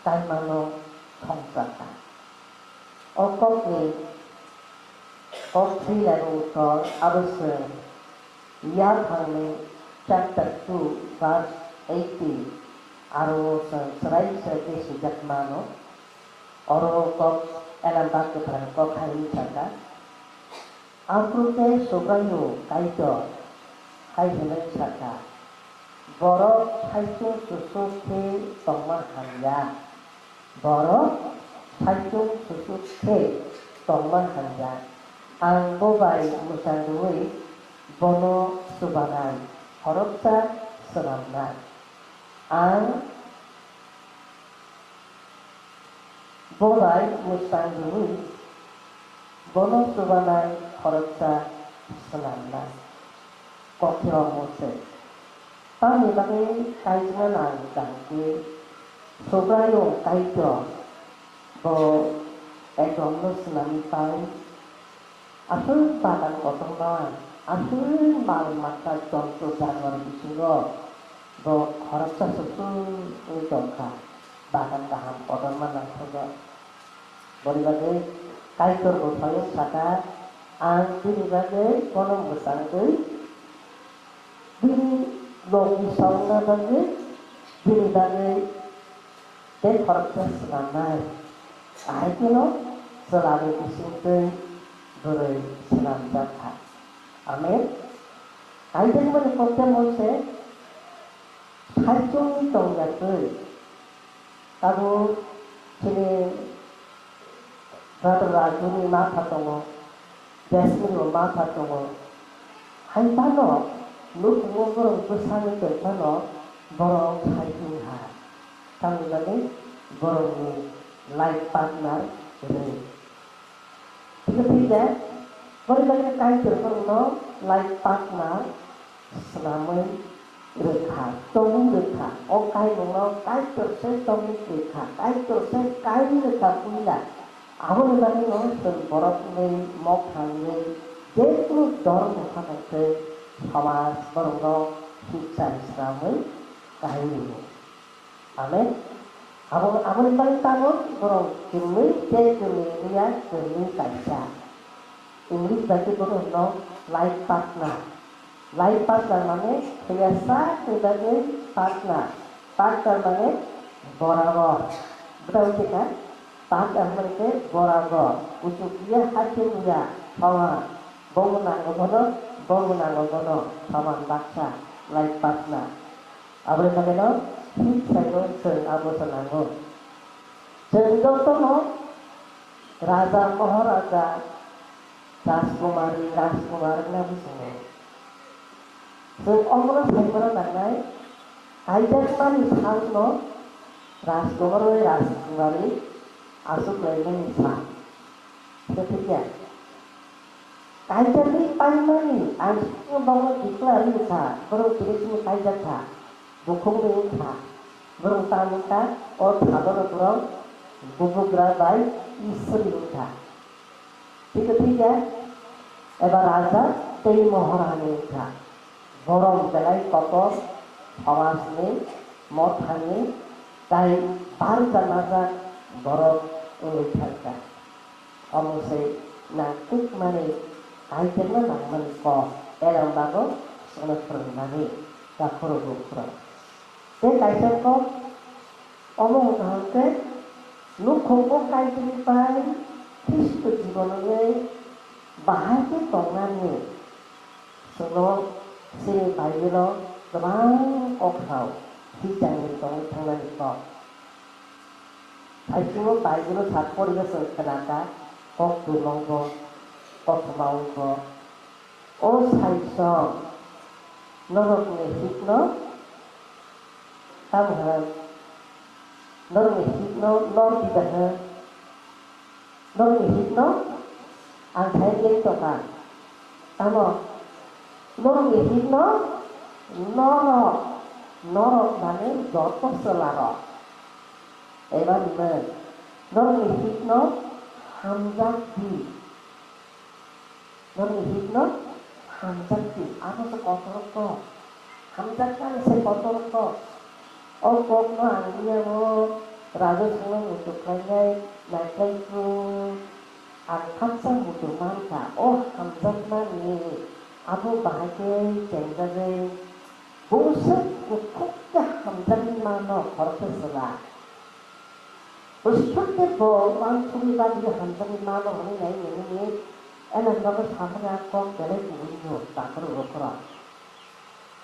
kaimano songchakha. O kokni kok thwi laibw utor abo chwng Yaphangni chapter two verse eighteen aro chwng chwrai chwrai khe swijak mano. Oro kok Elambak kwthar kok hai wngwi sakha. Aphuru khe Subraiyung Kaitor hai hwnwi sakha, borok saichung chuchuk khe tongma hamya, borok saichung chuchuk khe tongma hamya. Ang bo bai mwchang rwui bono chubanai khoroksa swnamnai. Ang Bo bai mwchang rwui bono chubanai khoroksa swnamnai. Kokthai o Mose. Tamni bagwi kaijakna nang kaham khe Subraiyung Kaitor bo Edomno swnamwi pai. Aswk bagan kotorma, aswk mal mata jonto janwar bisingo bo khoroksa susungwi tongkha, bagan kaham kotorma naithokjak. Boni bagwi Kaitor bo soyung sakha, ang bini bagwi bono mwchangwi, bini logi songna bagwi, bini bagwi Tei khoroksa swnamnai. Ahai kheno chwlani bisingtwi bwrwi swnamjak kha. Amen. Kaijakmani koktemo se saichungwi tongya twi. Tabuk chini Brother Rajuni ma pha tongo, Jasmine bo ma pha tongo. Hai phano nukhungo borok bwsani tong phano borok saichung ha. Tamni bagwi borokni life partner rw. Thikhe thikhe Borok bai khe Kaitor borokno life partner swnamwi rwkha, tongwi rwkha. O kaimungno Kaitor se tongwi rwkha, Kaitor se kaiwi rwkha puila. Aboni bagwino chwng borok wngwi, mokha wngwi, jekunu dhormo phanai tei somaj borokno swkchar swnamwi kaiwi rwo. Amen. Abo, aboni bagwi tamo borok kwrwi tei kwrwi wngya, kwrwi kaisa. English bai khe bono hwno life partner. Life partner mane thwiyasa khe bagwi partner. Partner mane borabor. Bwtang wngkha partner hwnba khe borabor. Kuchuk ya, hakhe ya, soman. Bobo nango bono, bobo nango bono, soman baksa, life partner. Aboni bagwino hik saino chwng abo se nango. Chwng jotono raja, moharaja, rajkumari, rajkumar wngna bwsongo. Chwng omono saimano nangnai, kaijakmani salno rajkumar bai rajkumari achuk laimani sal. Khe thikya? Kaijakwi paimani ang sukno bono declare wngkha, borok tini chini kaijakha, bukhukni wngkha, borok tamo wngkha, o thadono borok bubugra bai Iswrni wngkha. Thikhe thikya? Eba raja tei mohorani wngkha. Borok belai kotor, somajni, mothani, tai barja majak borok wngwi thangkha. Omo se nangkukmani kaijakna nangmani kok, eram bago chwngno phwrwngmani takhoro bukhoro. Tei kaisa kok, omo wngkha hwnkhe, nukhungo Kaitorni bai Khristo jibon wngwi bahai khe tongnani. Chwngno chini Bible-o kwbang kok rok hikjagwi tongwi thangnani kok. Saichung Bible-o sak porikhe chwng khna kha, kok twmwkbo, kothomawkbo. O saichung norokni hikno tamo hwn, norokni hikno nor diba hwn. Norokni hikno ang thai tongkha. Tamo? Norokni hikno norok, norok mane joto chwlarok. Eba hwnwi, norokni hikno hamjak di. Norokni hikno hamjak di, abo se kotor kok. Hamjakmani se kotor kok. O kokno ang liyango raja songno muchuk khlainai naikhlai kuk. Ang khaksa muchuk mankha, o hamjakmani abo bahai khe chengjagwi bungsa kuthuk khe hamjakmani mano khoroksa chwla. Bwswk khe bo uansukni bagwi hamjakmani mano hwnwi nai nini, eno nogo samani a kok belai kubui no takhoro bokhorok.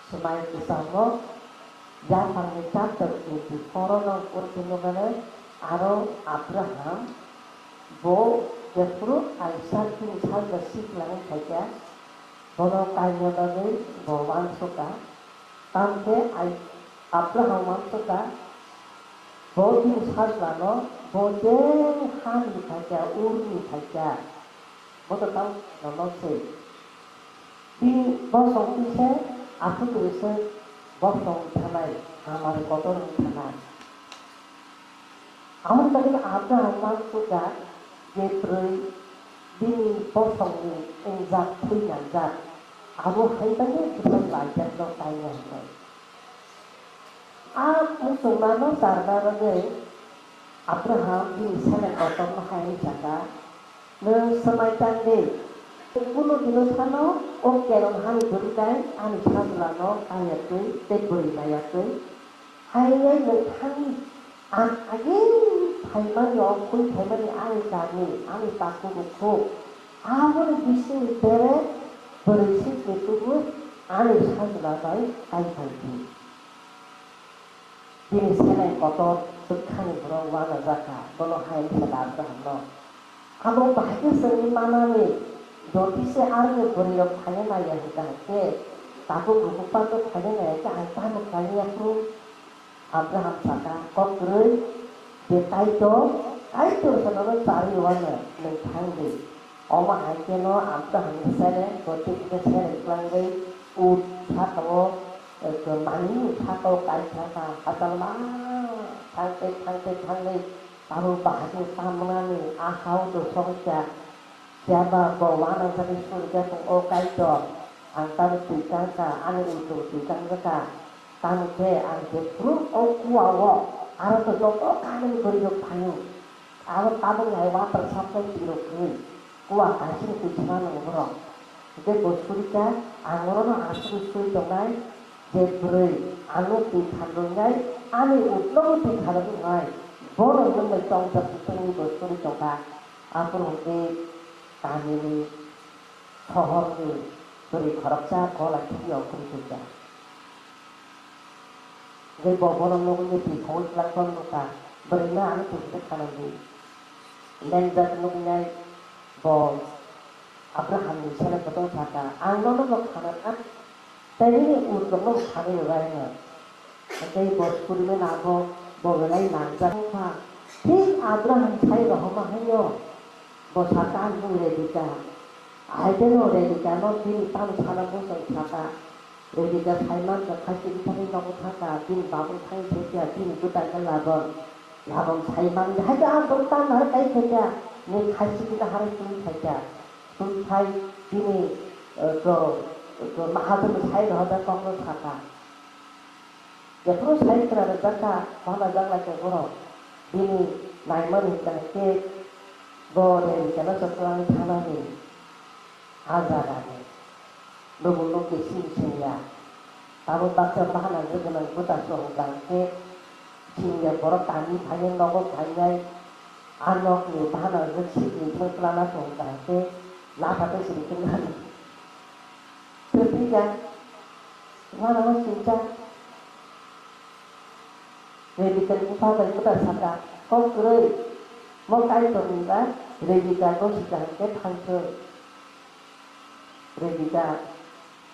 Swmai kwchango yaphangni chapter twenty four-o nw pore khe nuknai, aro Abraham bo jephuru Aisak bini salsa sikla wng phaikha, bono kaina bagwi bo uansukha. Tamkhe Ai-, Abraham uansukha, bo bini sajlano bo je hani phaikha, Urni phaikha, bo to tamo no se. Bini bosong twi se, aphuru twi se bosong wng thanai, hamari kotor wng thanai. Aboni bagwi Abraham uansukha je bwrwi bini bosongni wngjak thwi nangjak, abo hai bagwi bwsai laijakno kaina hwnwi. A muchungmano charna bagwi Abraham bini seleng kotorno hai hwnwi sakha, "Nwng swmai tang di, kunu dino phano o Kenan hani bwrwi bai ani sajlano kaiya twi tei bwrwi maya twi. Hai wngwi nwng thang di, ang agini phaimani, o khwi phaimani ani kami, ani takhuk bukhuk, aboni bisingni bere bwrwi sikni tubu ani sajla bai kai phai di." Bini seleng kotor bwkhani borok uanajak kha, bono hai wngwi sakha Abrahamno, "Abo bahai khe chwngwi manani, jodi se aroni bwrwirok phaina naiya hwnkha hwnkhe, takhuk bukhuk panjak phaina naiya khe ang tamo khlai ya phuru?" Abraham sakha, "Kok kwrwi, je Kaitor, Kaitor se nono charwi uanw, nwng thang di." Omo hai kheno Abrahamni sere, Gotik ni sere twlangwi ut saka-o, eh, manwi ut saka-o kai thangkha, hachal ma thangtwi, thangtwi, thangwi, abo bahai ni tamnani a ha-o do sokha. Phiya ba bo uanangjagwi suri khe, o Kaitor, ang tamo twi kangkha, ani ulo twi kangjak kha, tamo khe ang jephuru o kua-o aro to joto kamini bwrwi rok phaio. Abo tabuk lai water supply twi rok kwrwi, kua kaisa ni twi sana nango borok. Hwnkhe bo suri kha, ang orono aswk suri tongnai, je bwrwi ano twi khanrwngnai, ani utnogo twi khanrwngnai, bono nwng bai tongthok tongwi bo suri tongkha. Aphuru hwnkhe kamini sohorni bwrwi khoroksa gola thwiwi ongkhorwi thwikha. Hwnkhe bo bono nugwi twi khogwi kwlangkhe nukha, bwrwino ano twi hwnwi khanangdi. Lengjak nuknai bo Abrahamni sele kotor sakha, "Ang nono bo khanana, tei nini utrokno bo khanwi rwbaino." Tei bo suri mano abo bo belai nangjak wngkha. Thik Abraham sai rohorma haino bo sakha, "Ang nwng Rebeka." Ahaikhe no Rebekano bini tamo sana bwswk sakha. Rebeka sai mankha, khaisi bwthani nogo thangkha, bini babung thangwi saikha, bini bwtaino Laban. Laban sai mankha, "Hai khe ang borok tamo hai kai saikha, nini khaisi bwtha harwi twi saikha." Twi sai bini, eh, to, to mahajonni sai rohorjak kokno sakha. Jephuru sai kwrwi rwjak kha, bana jak lai khe borok bini naimani hwnkha khe bo Rebekano chwla twlangwi thanani. A jaga ni. Nokni nokni simi simiya. Tabuk baksa bahana je gwnang bwta se hwnka hwnkhe simiya borok kami phainai nogo phainai. A nokni bahana je sikni thang twlana se hwnka hwnkhe lapha tei simi thang nani. Kwrwi ya. Uanano swijak. Rebekani bupha bai bwta sakha, "Kok kwrwi, mo Kaitorni ba Rebeka gosika hwnkhe thangthwng." Rebeka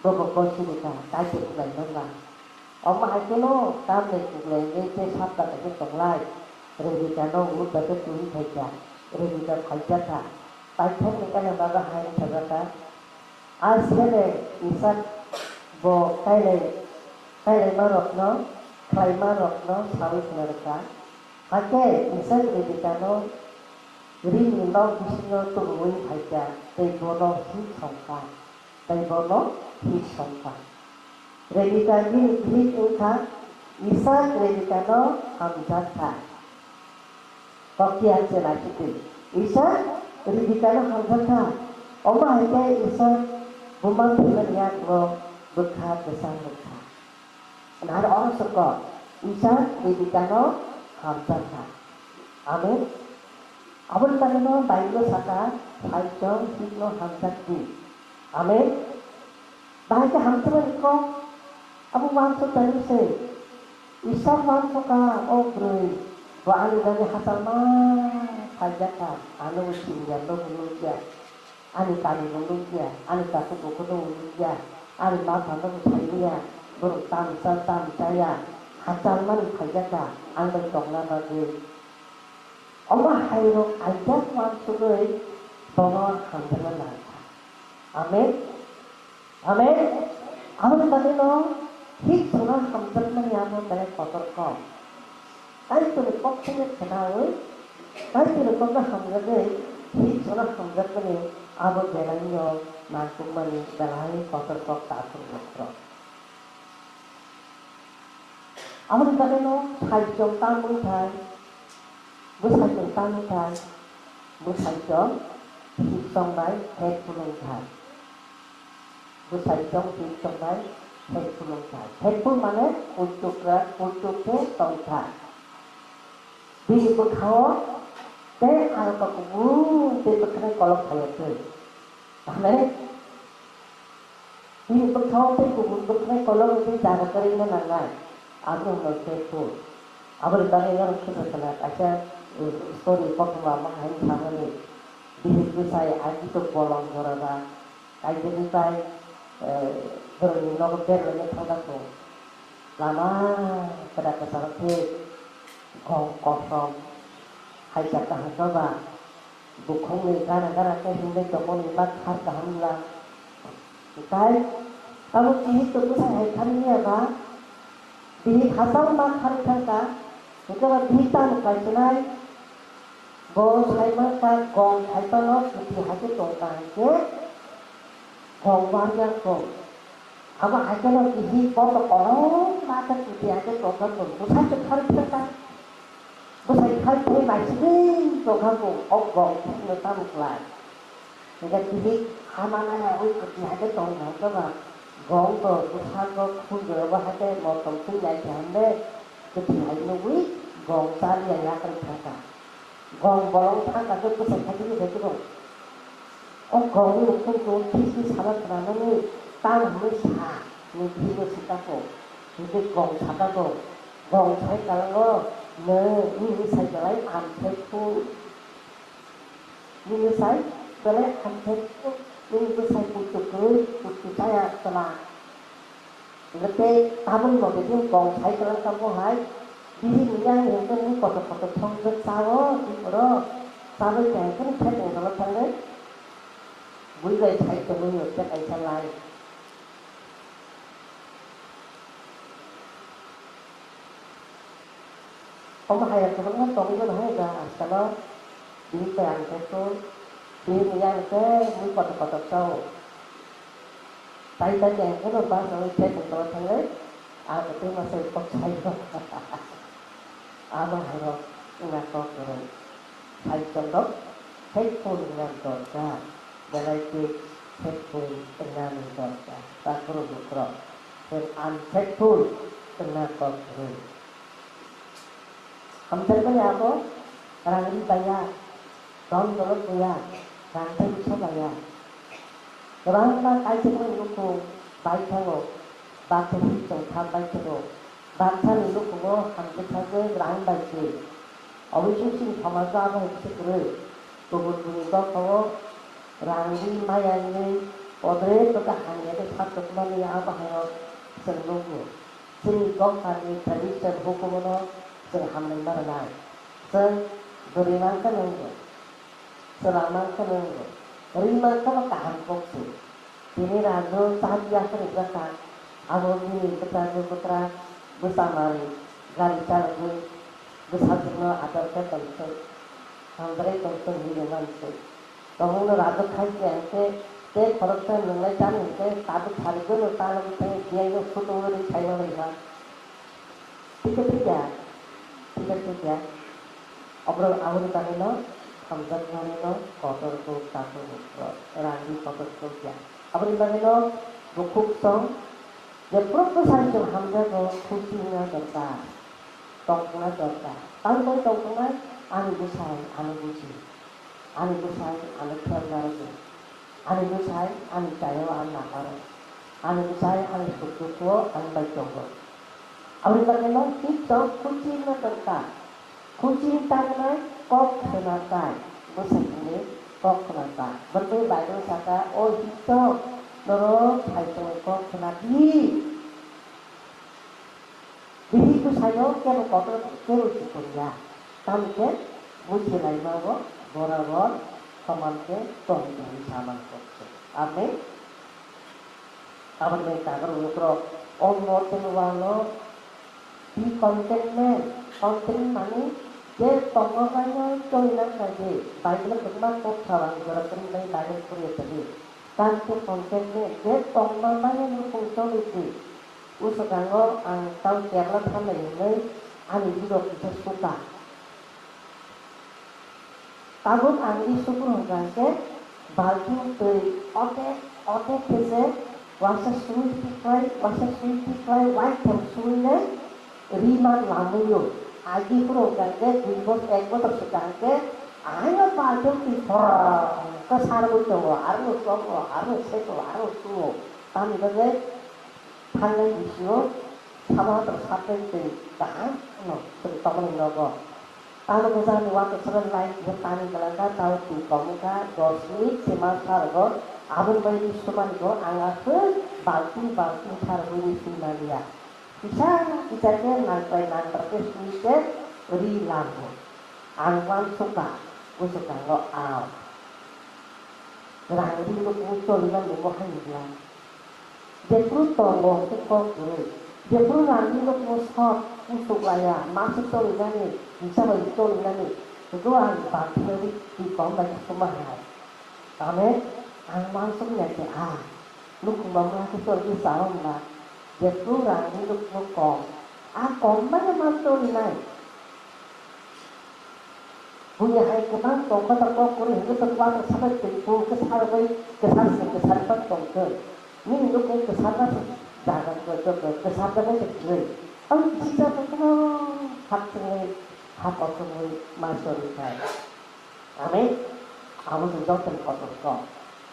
bobo gosirikha, Kaitor khlai manba. Omo hai kheno tamni kuklai wngwi tei sabda kaisa tonglai. Rebekano ut bai khe twi phaikha. Rebeka phaijakha. Paithakni gana bagwi hai wng sajakha. A sele Isak bo kailai, kailaimarokno, khlaimarokno saui khna rwkha. Hakhe Isak Rebekano rini nok bisingo tubuwi phaikha tei bono hik songkha, tei bono hik songkha. Rebeka bini bihik wngkha, Isak Rebekano hamjakha. Kokti ang se naisingtwi. Isak Rebekano hamjakha. Omo hai khe Isak buma thwimani yakno bwkha kwchang rwkha. Nahar oro soko Isak Rebekano hamjakha. Amen. Aboni bagwino Bible saka, "Saichong hikno hamjakdi." Amen. Bahai khe hamjakmani kok abo uansuk tani se. Isak uansukha, o bwrwi, bo ani bagwi hachal ma phaijak kha, ano bo siniya, nobo nukya, ani kami bo nukya, ani takhuk bukhuk no bo nukya, ani ma pha no bo saimanya, borok tamo cha tamo chaya, hachal mani phaijak kha, ang bai tongna bagwi. Omo hai rok aijak uansugwi bono hamjakna nang kha. Amen. Amen. Aboni bagwino hik songno hamjakmani abo belai kotor kok. Kaitorni kok thangwi khnaui, Kaitorni kokno hamjagwi hik songno hamjakmani abo belaino nangkukmani belai kotor kok ta phuru rok. Aboni bagwino saichong tamo wngthai, bwsaichong tamo wngthai, bwsaichong hik songbai hek phulung thai. Bwsai tong twi tongnai, hekphulung thai. Hekphul mane kuchukra, kuchuk khe tongthai. Bini bwkhao tei alka kubun tei bwkhanai kolok thaiya twi. Mane bini bwkhao tei kubun bwkhanai kolok wngwi jaga kwrwino nangnai. Abo wngkha hekphul. Aboni bagwi norok khe bwkhanai kaisa, eh, story kothoma ma hai samani. Bihik bwsai agi tok bolong jora ba. Kaijagwi bai, eh, borokni nogo berlaina thangjakgo. Lama kwda kwcharo khe gong kosom hai chakka hwnkha ba. Bukhukni gana gana khe himlai tongmani ma khar kaham lang. Tei abo tini tongmosai hai khamya ba, bini hachal ma khar thangkha, hwnkhe ba bini tamo kaichinai, bo sai mankha gong hai phano kwthwi hai khe tongkha hai khe gong barjak kho. Abo hai kheno kihi koto kolok ma khe kwthwi hai khe tongkha kho, bwsai se khar thangkha. Bwsai khai khai bai sini tongkha kho, o gong thikno tamo khlai. Hingkhe kihi ha manai ya ui kwthwi hai khe tongkha khe ba, gong to bwsa kho khunjoro bo hai khe motom twi lai khe hamle kwthwi hai nugwi gong chaliya yakarwi thangkha. Gong bolong thangkha khe bwsai khai thangwi bai khe bo. O gongni ukhung tong kis kis saba khwnanani tang hwnwi sa, ni bihikno sika kho. Hwnkhe gong saka kho, gong sai kalango, nw, nini sai belai unfaithful. Nini sai belai unfaithful, nini bwsai kuchuk kwrwi, kuchuk chaya chwla. Hingkhe tei tabukno bini gong sai kwlwng tamo hai, bihik ni yang hingkhe mui kotor kotor thongjak chao, tei oro chabai khe hingkhe ni khe tongthola thangwi bui bai sai tongwi hingkhe kaisa lai. Omo hai kwbangma tongwi mano hai ba, askano bini bai ang khe to, bini yang khe mui kotor kotor chao. Tai tai khe ang khe no bus rok khe tong tong thangwi, ang khe twi masa kok sai no. Abo hai rok wngna kok kwrwi. Hai chondok, hai phone wngna dorkar. Belai khe headphone wngnani dorkar, ta borok bukrok, tei unfaithful wngna kok kwrwi. Hamjakmani abo rang ri baiya, don borok baiya, rang tei usa baiya. Kwbangma kaijakmani nukhung bai thango, baksa hik tong kha bai thango. Bangsani nukhungo hamjwk sajwk rang bai se. Oboisuk chini somajo abo hai khe kwrwi. Kubun buni dophao rang ri maya wngwi podre tokhe hamya khe sak tongmani abo hai rok chwng nukgo. Chini dophani tradition hukumono chwng hamlaima rwnai. Chwng bwrwi mankha nwngo. Chwla mankha nwngo. Ri mankha bo kaham kok se. Tini rajwng chak ya phwrwngjakha, abo bini bwsajwk bwkra bwsa manwi gari chalogwi bwsajwkno ador khe tongthok, hamjagwi tongthok hinwi rwmani se. Tongmungno rajwk khai khe hwnkhe tei khoroksa nwnglai chani hwnkhe tabuk sarigono chalogwi thangwi biyaino sutungwi rwi saimanlaiha. Thik khe thik ya, thik khe thik ya. Oborok aboni bagwino hamjakmani no kotor kuk, takhuk kuk, rang ri kotor kuk ya. Aboni bagwino bukhuk song jephuru bwsai chwng hamjago, khusi wngna dorkar, tongthokna dorkar. Tamoni tongthoknai ani bwsai, ani buji, ani bwsai, ani khelna rwdi. Ani bwsai ani chayao ang naparo. Ani bwsai ani suk dukhuo ang bai tongo. Aboni bagwino hik tong khuchi wngna tongkha. Khuchi wngna tangkha kok khwnatai. Bwsai hwnwi kok khwnatai. Bwtwi Bible saka, "O hik tong, norok sai tongwi kok khwnadi." Bihik bwsaino kebo kotor kebo chukun ya. Tamo khe buji laima o borabor soman khe tong tong sama kok se. Amen. Aboni bai kakrok lukurok o motel walo be contentment. Content mani je tongma baino choli nang kha je Bible kwbangma kok sabang jora kwrwng bai Bible puri tadi. Tang khe contentment je tongma baino nukung choli di. Bwswkango ang tamo Kerala thanai hwnwi ani bwrok kisa suka. Tabuk ang ri sukuru hwnkha khe balting twi otek otek khe se uaisa sui tikhlai, uaisa sui tikhlai, uaitham suinai ri man lamwi o. Agi phuru hwnkha khe dui bos-, ek bosor swkang khe aino balting twi phorong khe sarwi tongo, aro chongo, aro seko, aro suo. Tamni bagwi Thangnai bisio sabo hator sapai twi kaham no chwng tongmani nogo. Tamo bwjakni uansukmani light bo tani kwlangkha, tamo twi kom wngkha, dos minute se ma sa rwgo. Aboni bagwi sumani bo ang aswk balti balti tharwi sui manya. Kisa kisa khe nangpai nangbar khe sui khe ri lango. Ang uansukha. Bwswkango a rangni nukmung cholinani bo hai wngya. Jephru tongo hwnkhe kok kwrwi, jephru rangni nukmung sot muchuk laiya, masa cholinani, himsa bai cholinani, hwnkhe ang bantharwi twi kom bai khuma hai. Tame ang uansukya khe a nukhung mamla khe chorwi chao wngna, jephru rangni nukmung kom, a kom bai ma cholinai. Buini hai kwbang tongkha ta kok kwrwi hwnkhe to kwlak kwchar bai twi bw kwchar bai kwchar se kwchar bai tongkhe. Nini nukung kwchar ba se jaga kwchar kwchar bai se kwrwi. Ang kisa tongkhe no hak chwngwi hak ochomwi ma chori khai. Amen. Abo se jotoni kotor kok.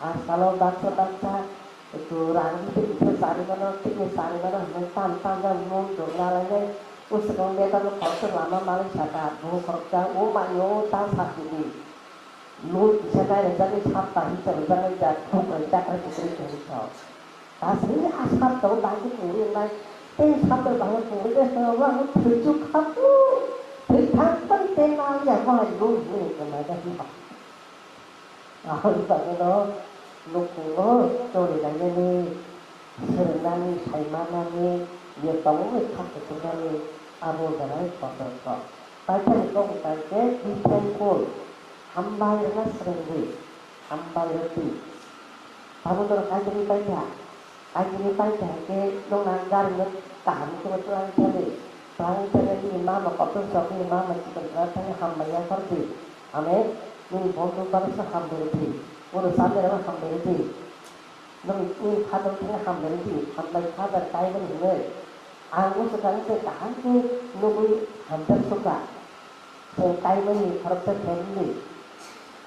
A salo baksa baksa Etu rang tei kisa sari mano, tei kisa sari mano hwnwi tam tam jak mung jok nalainai. O swkang bebak no kotor lama manwi saka, bo khoroksa o manwi o ta sakini. Lun kisa nai rwjaknai sap ta hisa rwjaknai jak thok rwjak rw kwrwi kwrwi kok. Ta sini a sap ta o bagwi kwrwi wngnai. Tei sap ta bagwi kwrwi khe swngo ang thwichuk khapu. Thwi thang tang tei nal ya bo hai lun hwnwi kwmai da hwnba. Ahorwngno nukhungo chorilainani, swrwngnani, saimanani, ye tongmani kha kuchuknani abo belai kotor kok. Paithakni kokmwtai khe be thankful, hambai rwna swrwngdi, hambai rwdi. Tabuk norok Kaitorni paitha. Agini paitha khe nokna gari no kaham khe twlang thani. Twlang thani nini mama kotor sok nini mama chikon twlang thani hambai ya kor di. Ame nini bondhu bangsa hambai di. Oro samira no hambai di. Nini nini father thani hambai di. Hambai father kaiman hinoi. Ang usu kang se kaham khe nugui hamjak suka. Khe kaimani khoroksa family.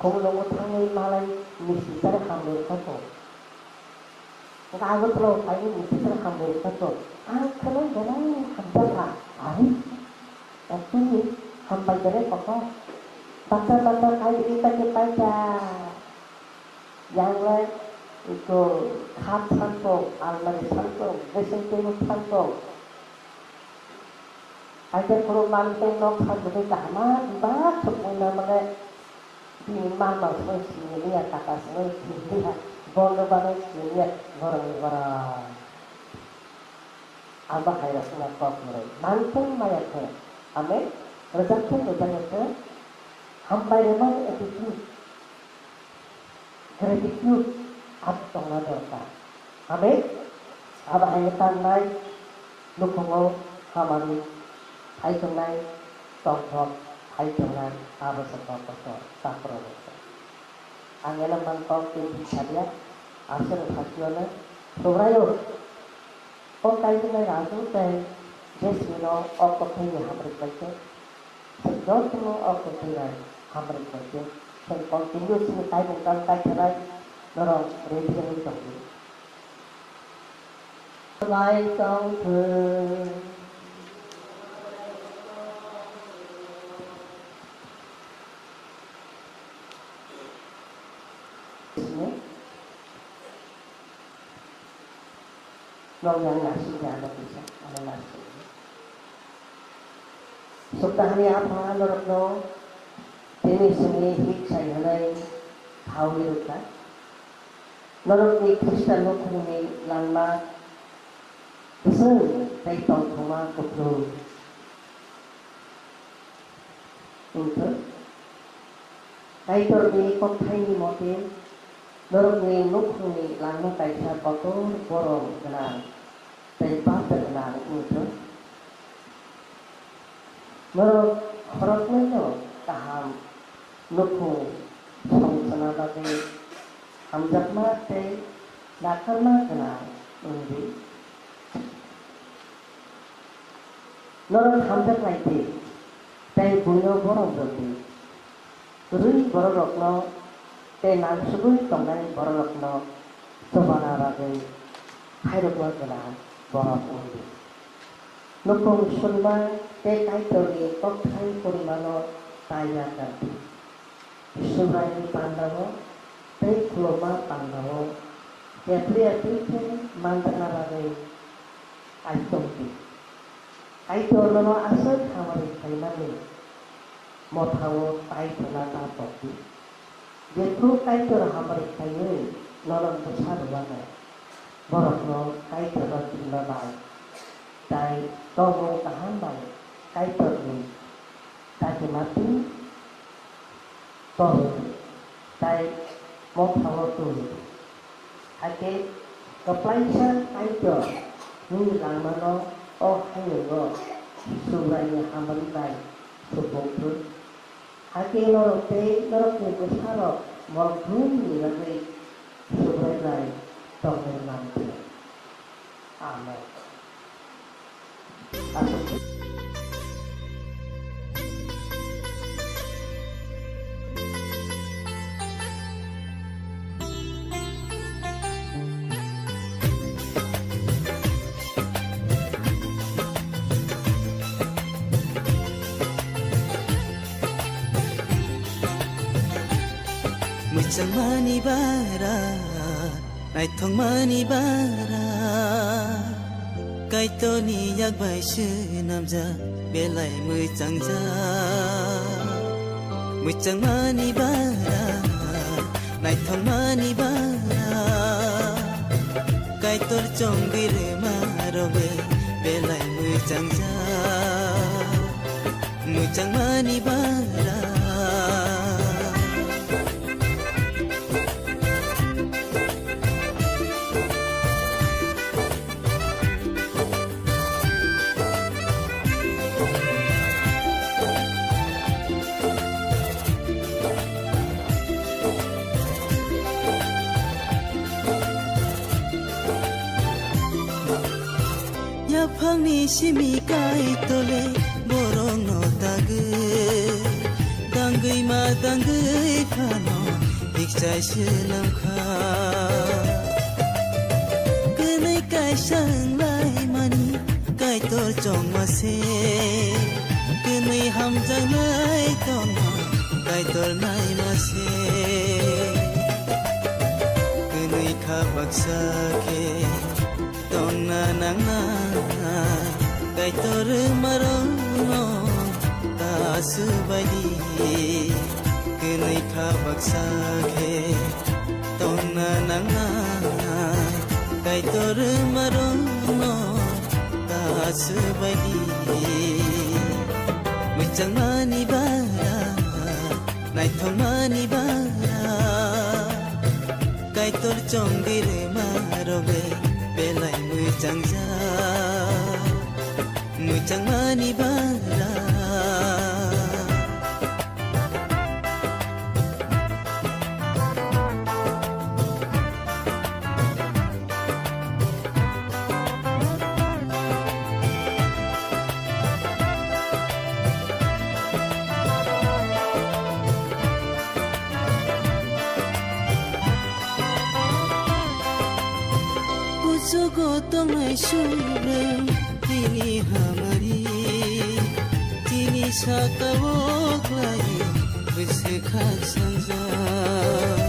Khumulwngo thangwi malai misti chari hambai kha kho. Hwnkhe Agartala o phainai ni teacher hambai rwkha chwng. Ang kheno belai hamjakha. Ai, actually, hambai belai kotor. Baksa baksa khai rwgwi paikhe paikha. Yang lai, iko khat santo, almari santo, dressing table santo. Paikhe khoro manwi tei nok santo tei kahama bebak thwkmungna mane. Bini mama swngo siniya, kaka swngo siniya, bondo bano siniya, borokni borok. Abo hai rok wngkha kok kwrwi. Nangkhe maya khe. Amen. Rwjak khe rwjak khe. Hambai rwmani attitude, gratitude abo tongna dorkar. Amen. Abo hai tangnai nukhungo hamari phai tongnai, tongthok phai tongnai, abo se kok kotor, takhoro rok. Ang eno man kok tei bisa dia, aswk sakiyano Subraiyung. O kaijaknai Raju tei Jasmine-o o kwthwini hamrwk bai khe. Chwng jotono o kwthwini hamrwk bai khe. Chwng continuously kaimung kang kaithanai norok ready wngwi tongdi. Bai tongthwng. Nong yang nasing ya, ano bisa, ano nasing. Sukta hani apa norokno tini sini hik sai hanai thawi rukha. Norokni Khristian nukhungni langma kwchwng tei tongthokma kuplung. Wngkha. Kaitorni kokthaini mote norokni nukhungni langma kaisa kotor borom gwnang tei bapta gwnang wngkha. Norok khoroknwino kaham nukhung songchana bagwi hamjakma tei nakarma gwnang wngdi. Norok hamjaknai di, tei buino borom rwdi. Kwrwi bororokno tei nangsugwi tongnai bororokno chubana bagwi khairokma gwnang borok wngdi. Nukhung sunma tei Kaitorni kokthai porimano ta yakardi. Subraiyungni pandao tei khulumma pandao yapri yapri khe manjakna bagwi kaitor di. Kaitor nono aswk hamari khlaimani. Mothao tai phela ta tongdi. Jephru Kaitor hamari khlaiwi norok bwsa rwmano, borokno Kaitorno tingma bai tai tongmung kaham bai Kaitorni dagima twi tongo, tai mothao twi. Hakhe kwplaisa Kaitor nini langmano o hayungo Subraiyungni hamari bai supung thung. Hakhe norok tei norokni bwsarok borok bumni bagwi Subrai bai tongmung nang thung. Amen. Mwchangmani bara, naithokmani bara, Kaitorni yak bai swnamjak belai mwchangjak. Mwchangmani bara, naithokmani bara, Kaitor chongwi rwma rwgwi belai mwchangjak. Mwchangmani bara. Yaphangni simi Kaitole borokno tagwi, dangwi ma dangwi phano hikchai swnamkha. Kwnwi kaisa wnglaimani Kaitor chongma se, kwnwi hamjaknai tongma Kaitor naima se. Kwnwi kha baksa khe tongna nangnai, Kaitor rwmarokno ta swbaidi. Kwnwi kha baksa khe tongna nangnai, Kaitor rwmarokno ta swbaidi. Mwchangmani bara, naithokmani bara, Kaitor chongwi rwma rwgwi belai mwchangjak. Mwchangmani bara. Kuchugo tongnai Subraiyung tini hamari, tini saka-o khlai bwswk khak sanjak.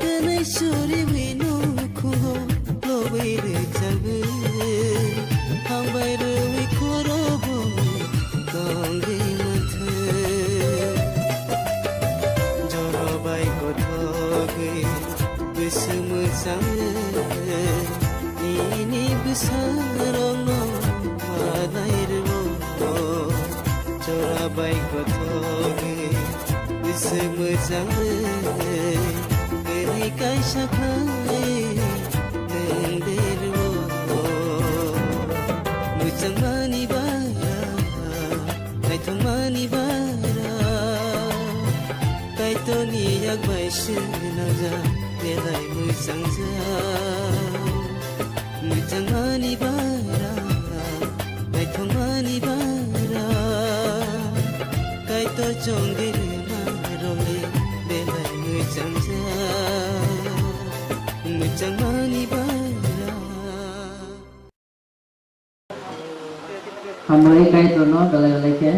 Twnwi suriwi nukhugo lobwi rwchapwi, hambai rwwi khorobwi tongwi manthwi. Jora bai kothogwi bwswk mwchang rw, nini bwsarokno manai rw. Jora bai kothogwi bwswk mwchang rw, kwrwi kaisa khlai nwng derwo. Mwchangmani bara, naithokmani bara, Kaitorni yak bai swnamjak, belai mwchangjak. Mwchangmani bara, naithokmani bara, Kaitor chongwi rwma rwgwi belai mwchangjak. Mwchangmani bara. Hambai Kaitorno belai belai khe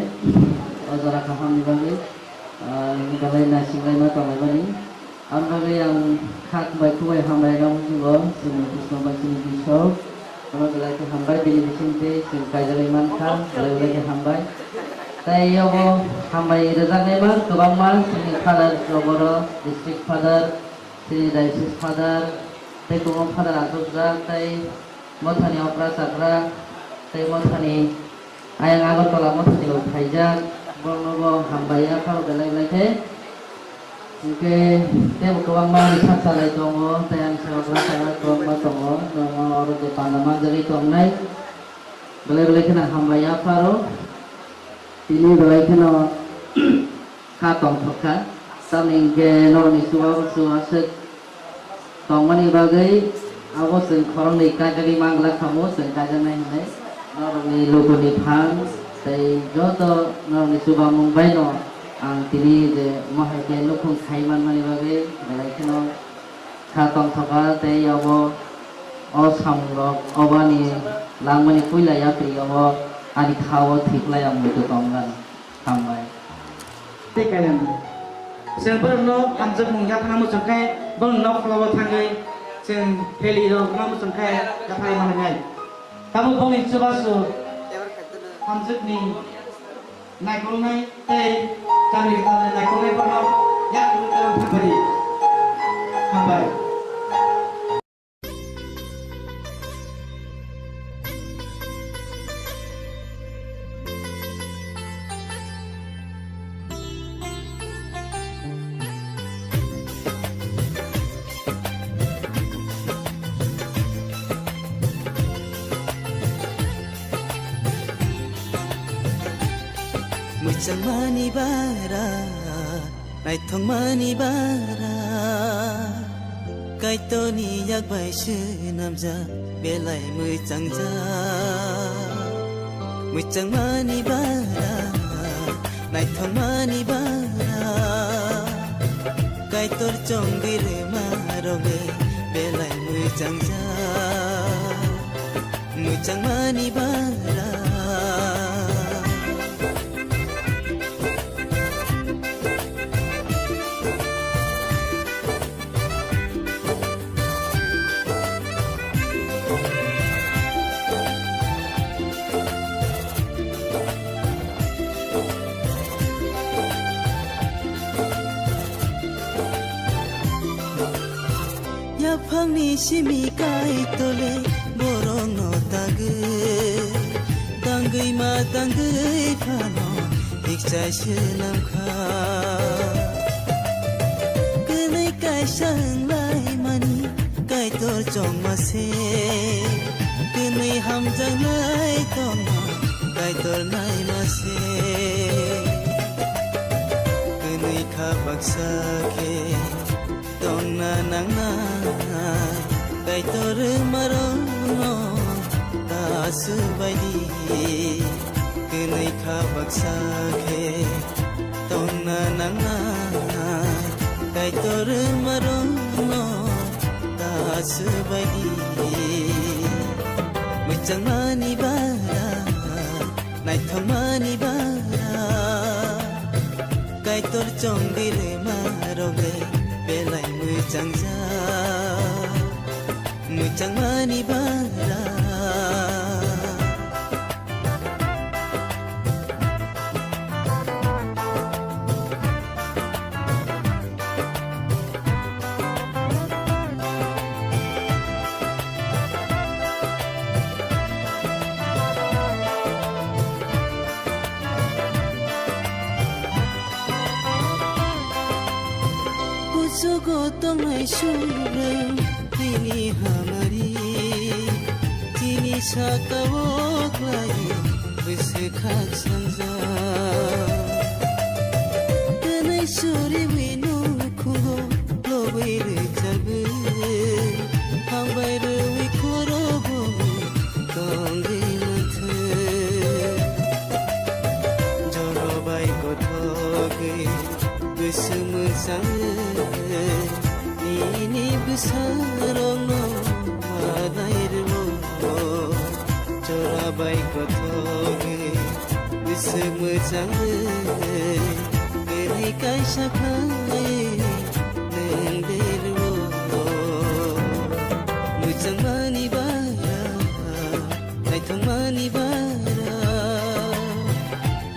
o jora kahamni bagwi, ah, belai naisinglaima tonglaimani. Ang bagwi ang khak bai kubai hambai rok muchungo, chwngno Krishna bai chini Krishna. Omo belai khe hambai, bini bisingtwi chwng kaijagwi mankha, belai belai khe hambai. Tei yogo hambai rwjaknaima kwbangma chini father, Rogoro district father, chini diocese father, tei kubun father achukjak, tei mothani okra chakra, tei mothani ayang Agartala mothani bo phaijak, borokno bo hambai yapharo belai belai khe. Hinkhe teibo kwbangma rwchap chalai tongo, tei ang saka okra chakra kwbangma tongo, norokno oro je panda manjagwi tongnai. Belai belai kheno hambai yapharo. Tini belai kheno kha tongthok kha. Tamni hinkhe norokni chubachu aswk tongmani bagwi abo chwng khoroknwi kaijagwi manglak khamu, chwng kaijaknai hinwi. Norokni lukuni phan tei joto norokni chubamung baino ang tini je mohai khe nukhung khai manmani bagwi belai kheno kha tongthokha tei abo o samungrok obo ani langmani puila yapri obo ani kha-o thwiklai ang muitu tongmani. Hambai. Tei kailam. Chwng borokno hamjakmung yaphana muchung khe borokni nok kholao thangwi chwng phelirok ma muchung khe yaphai mananai. Tabuk bongni chubachu hamjakni naikolnai tei changni kwtalni naikolnai borok yak kwrwng kwrwng thangphari. Hambai. Mwchangmani bara, naithokmani bara, Kaitorni yak bai swnamjak belai mwchangjak. Mwchangmani bara, naithokmani bara, Kaitor chongwi rwma rokni belai mwchangjak. Mwchangmani bara. Yaphangni simi Kaitole borokno tagwi, tangwi ma tangwi phano hikchai swnamkha. Kwnwi kaisa wnglaimani Kaitor chongma se, kwnwi hamjaknai tongma Kaitor naima se. Kwnwi kha baksa khe tongna nangnai, Kaitor wngmarokno ta swbaidi. Kwnwi kha baksa khe tongna nangnai, Kaitor wngmarokno ta swbaidi. Mwchangmani bara, naithokmani bara, Kaitor chongwi rwma rokle belai mwchangjak. Mwchangmani bara. Kuchugo tongnai subrwng tini hamari, tini saka-o khlai bwswk khak sangjak. Twnwi suriwi nukhugo lobwi rwchabwi, hambai rwwi khorobwi tongwi manthwi. Joro bai kothogwi Bwswk mwchang nini bwsarokno manai rwo. Jora bai kothogwi bwswk mwchang kwrwi kaisa khlai nwng de rwo. Mwchangmani bara, naithokmani bara.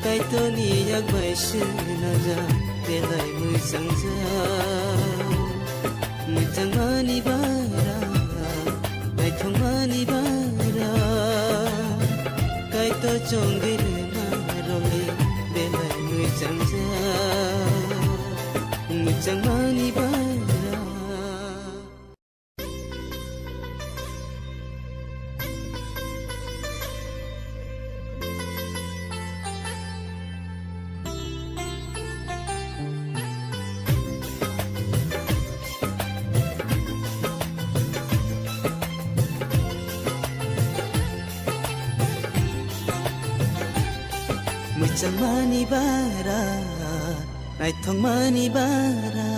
Kaitor Toni yak bai swnamjak, belai mwchangjak. Mwchangmani bara, naithokmani bara, Kaitor chongwi rwma rwngwi belai mwchangjak. Mwchangmani bara. Mwchangmani bara, naithokmani bara,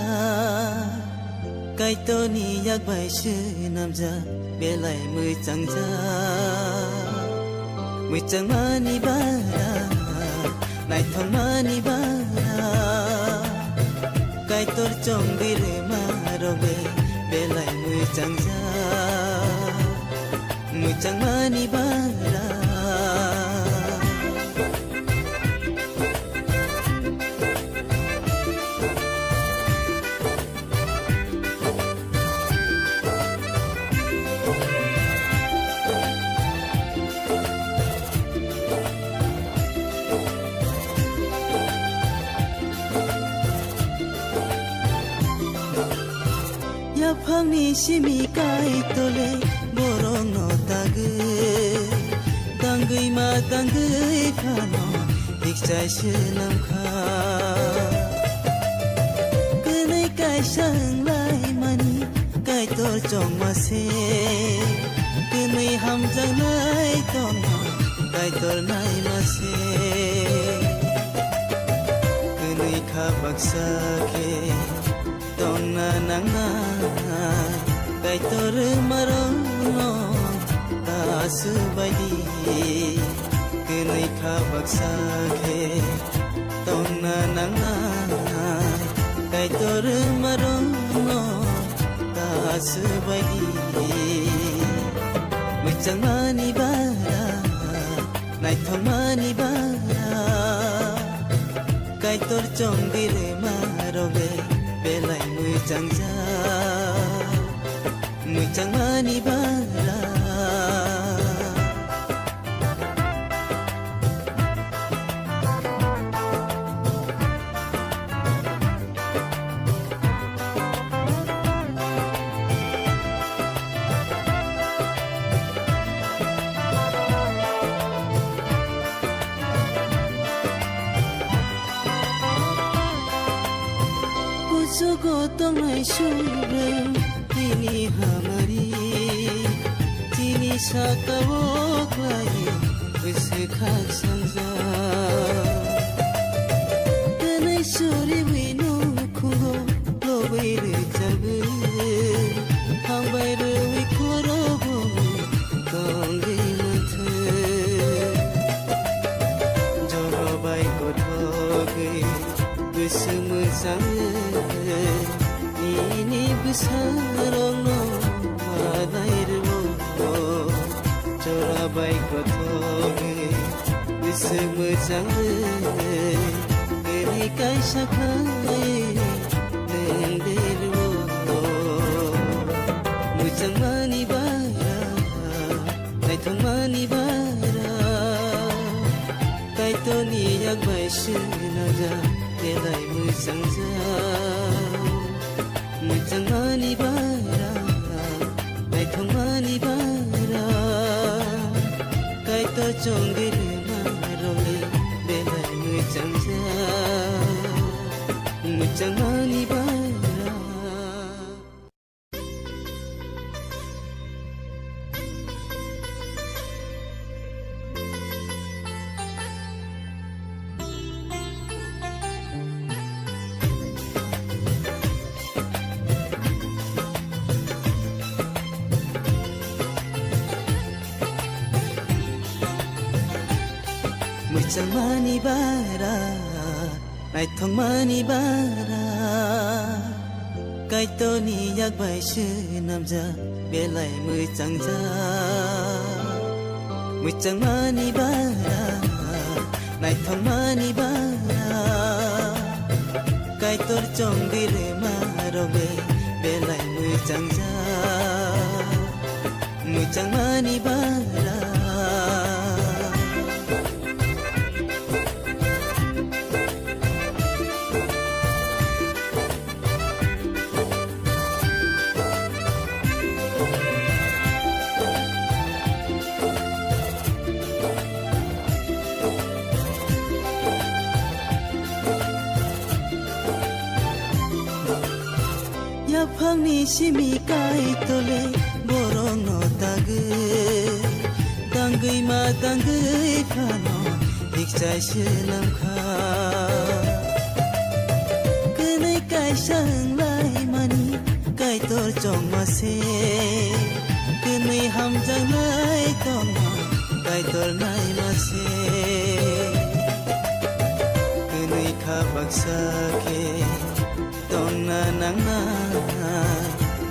Kaitorni yak bai swnamjak, belai mwchangjak. Mwchangmani bara, naithokmani bara, Kaitor chongwi rwma rwngwi belai mwchangjak. Mwchangmani bara. Yaphangni simi Kaitole borokno tangwi, tangwi ma tangwi phano hikchai swnamkha. Kwnwi kaisa wnglaimani Kaitor chongma se, kwnwi hamjaknai tongma Kaitor naima se. Kwnwi kha baksa khe tongna nangnai, Kaitor rwmarokno ta aswk bai di. Kwnwi kha baksa khe tongna nangnai, Kaitor rwmarokno ta aswk bai di. Mwchangmani bara, naithokmani bara, Kaitor chongwi rwma rwngwi belai mwchangjak. Mwchangmani bara. Kuchugo tongnai subrwng tini hamari, tini saka-o khlai bwswk khak sanjak. Twnwi suriwi nukhungo lobwi rwchapwi, hambai rwwi khorogo tongwi manthwi. Jora bai kothogwi bwswk mwchangwi nini bwsarokno manai rwo. Jora bai kothogwi bwswk mwchangwi, bini kaisa khai nwng derwo. Mwchangmani bara, naithokmani bara, Kaitorni yak bai swnamjak, belai mwchangjak. Mwchangmani bara, naithokmani bara, Kaitor chongwi rwma rwngwi belai mwchangjak. Mwchangmani bara. Mwchangmani bara, naithokmani bara, Kaitorni yak bai swnamjak, belai mwchangjak. Mwchangmani bara, naithokmani bara, Chongdi rwma rok le belai mwchang jak, mwchangmani bara. Yaphangni simi Kaitor le borokno tagwi, tangwi ma tangwi phano hikchai swnam kha. Kwnwi kaisa wnglaimani Kaitor chongma se, kwnwi hamjaknai tongma Kaitor naima se. Kwnwi kha baksa khe tongna nangnai,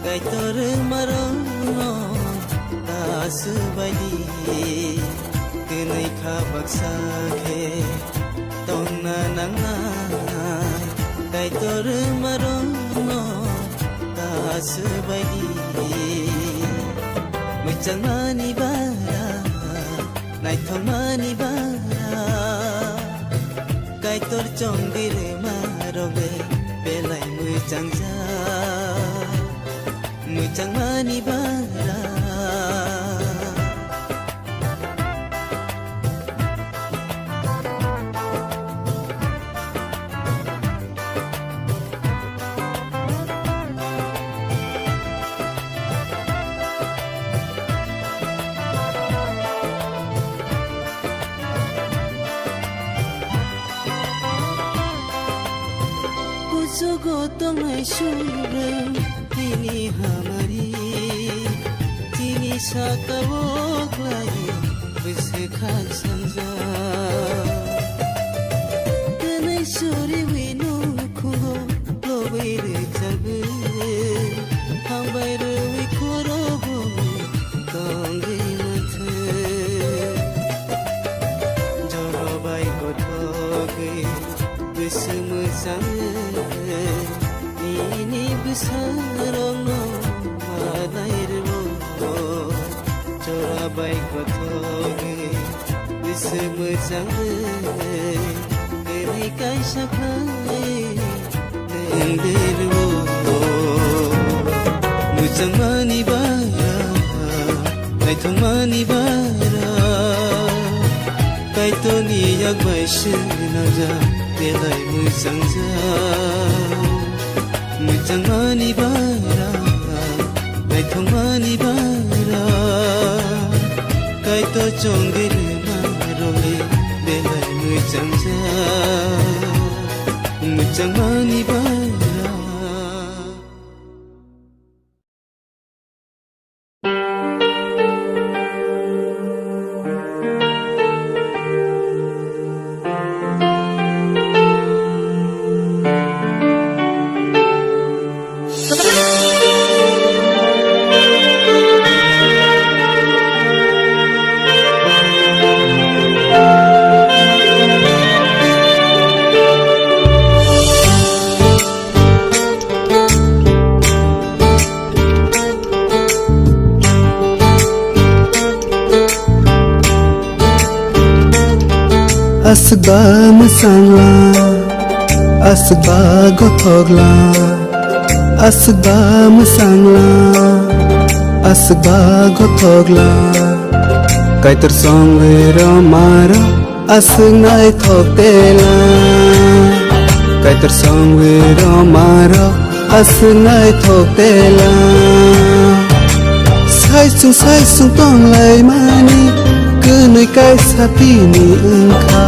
Kaitor wngmarokno ta swbaidi. Kwnwi kha baksa khe tongna nangnai, Kaitor wngmarokno ta swbaidi. Mwchangmani bara, naithokmani bara, Kaitor chongdi rwma rok le belai mwchang jak, mwchangmani bara. Kuchugo tongnai subrwng tini hamari, tini saka-o khlai bwswk kha sanjak. Twnwi suriwi nukhugo lobwi rwchapwi, hambai rwwi khorokboni tongwi manthwi. Joro bai kothogwi bwswk mwchangwi, nini bwsarokno manai rwo. Jora bai kothogwi bwswk mwchangwi, bini kaisa khlai nwng de rwo. Mwchangmani bara, naithokmani bara, Kaitorni yak bai se nangja, belai mwchang ja. Mwchangmani bara, naithokmani bara, Kaitor chongdi rwma rok le belai mwchang ja. Mwchangmani bara. Aswk ba mwchangla, aswk ba gothokla, aswk ba mwchangla, aswk ba gothokla. Kaitor songwi rwma rok aswk naithok tela, Kaitor songwi rwma rok aswk naithok tela. Saichung saichung tonglaimani kwnwi kaisa tini wngkha,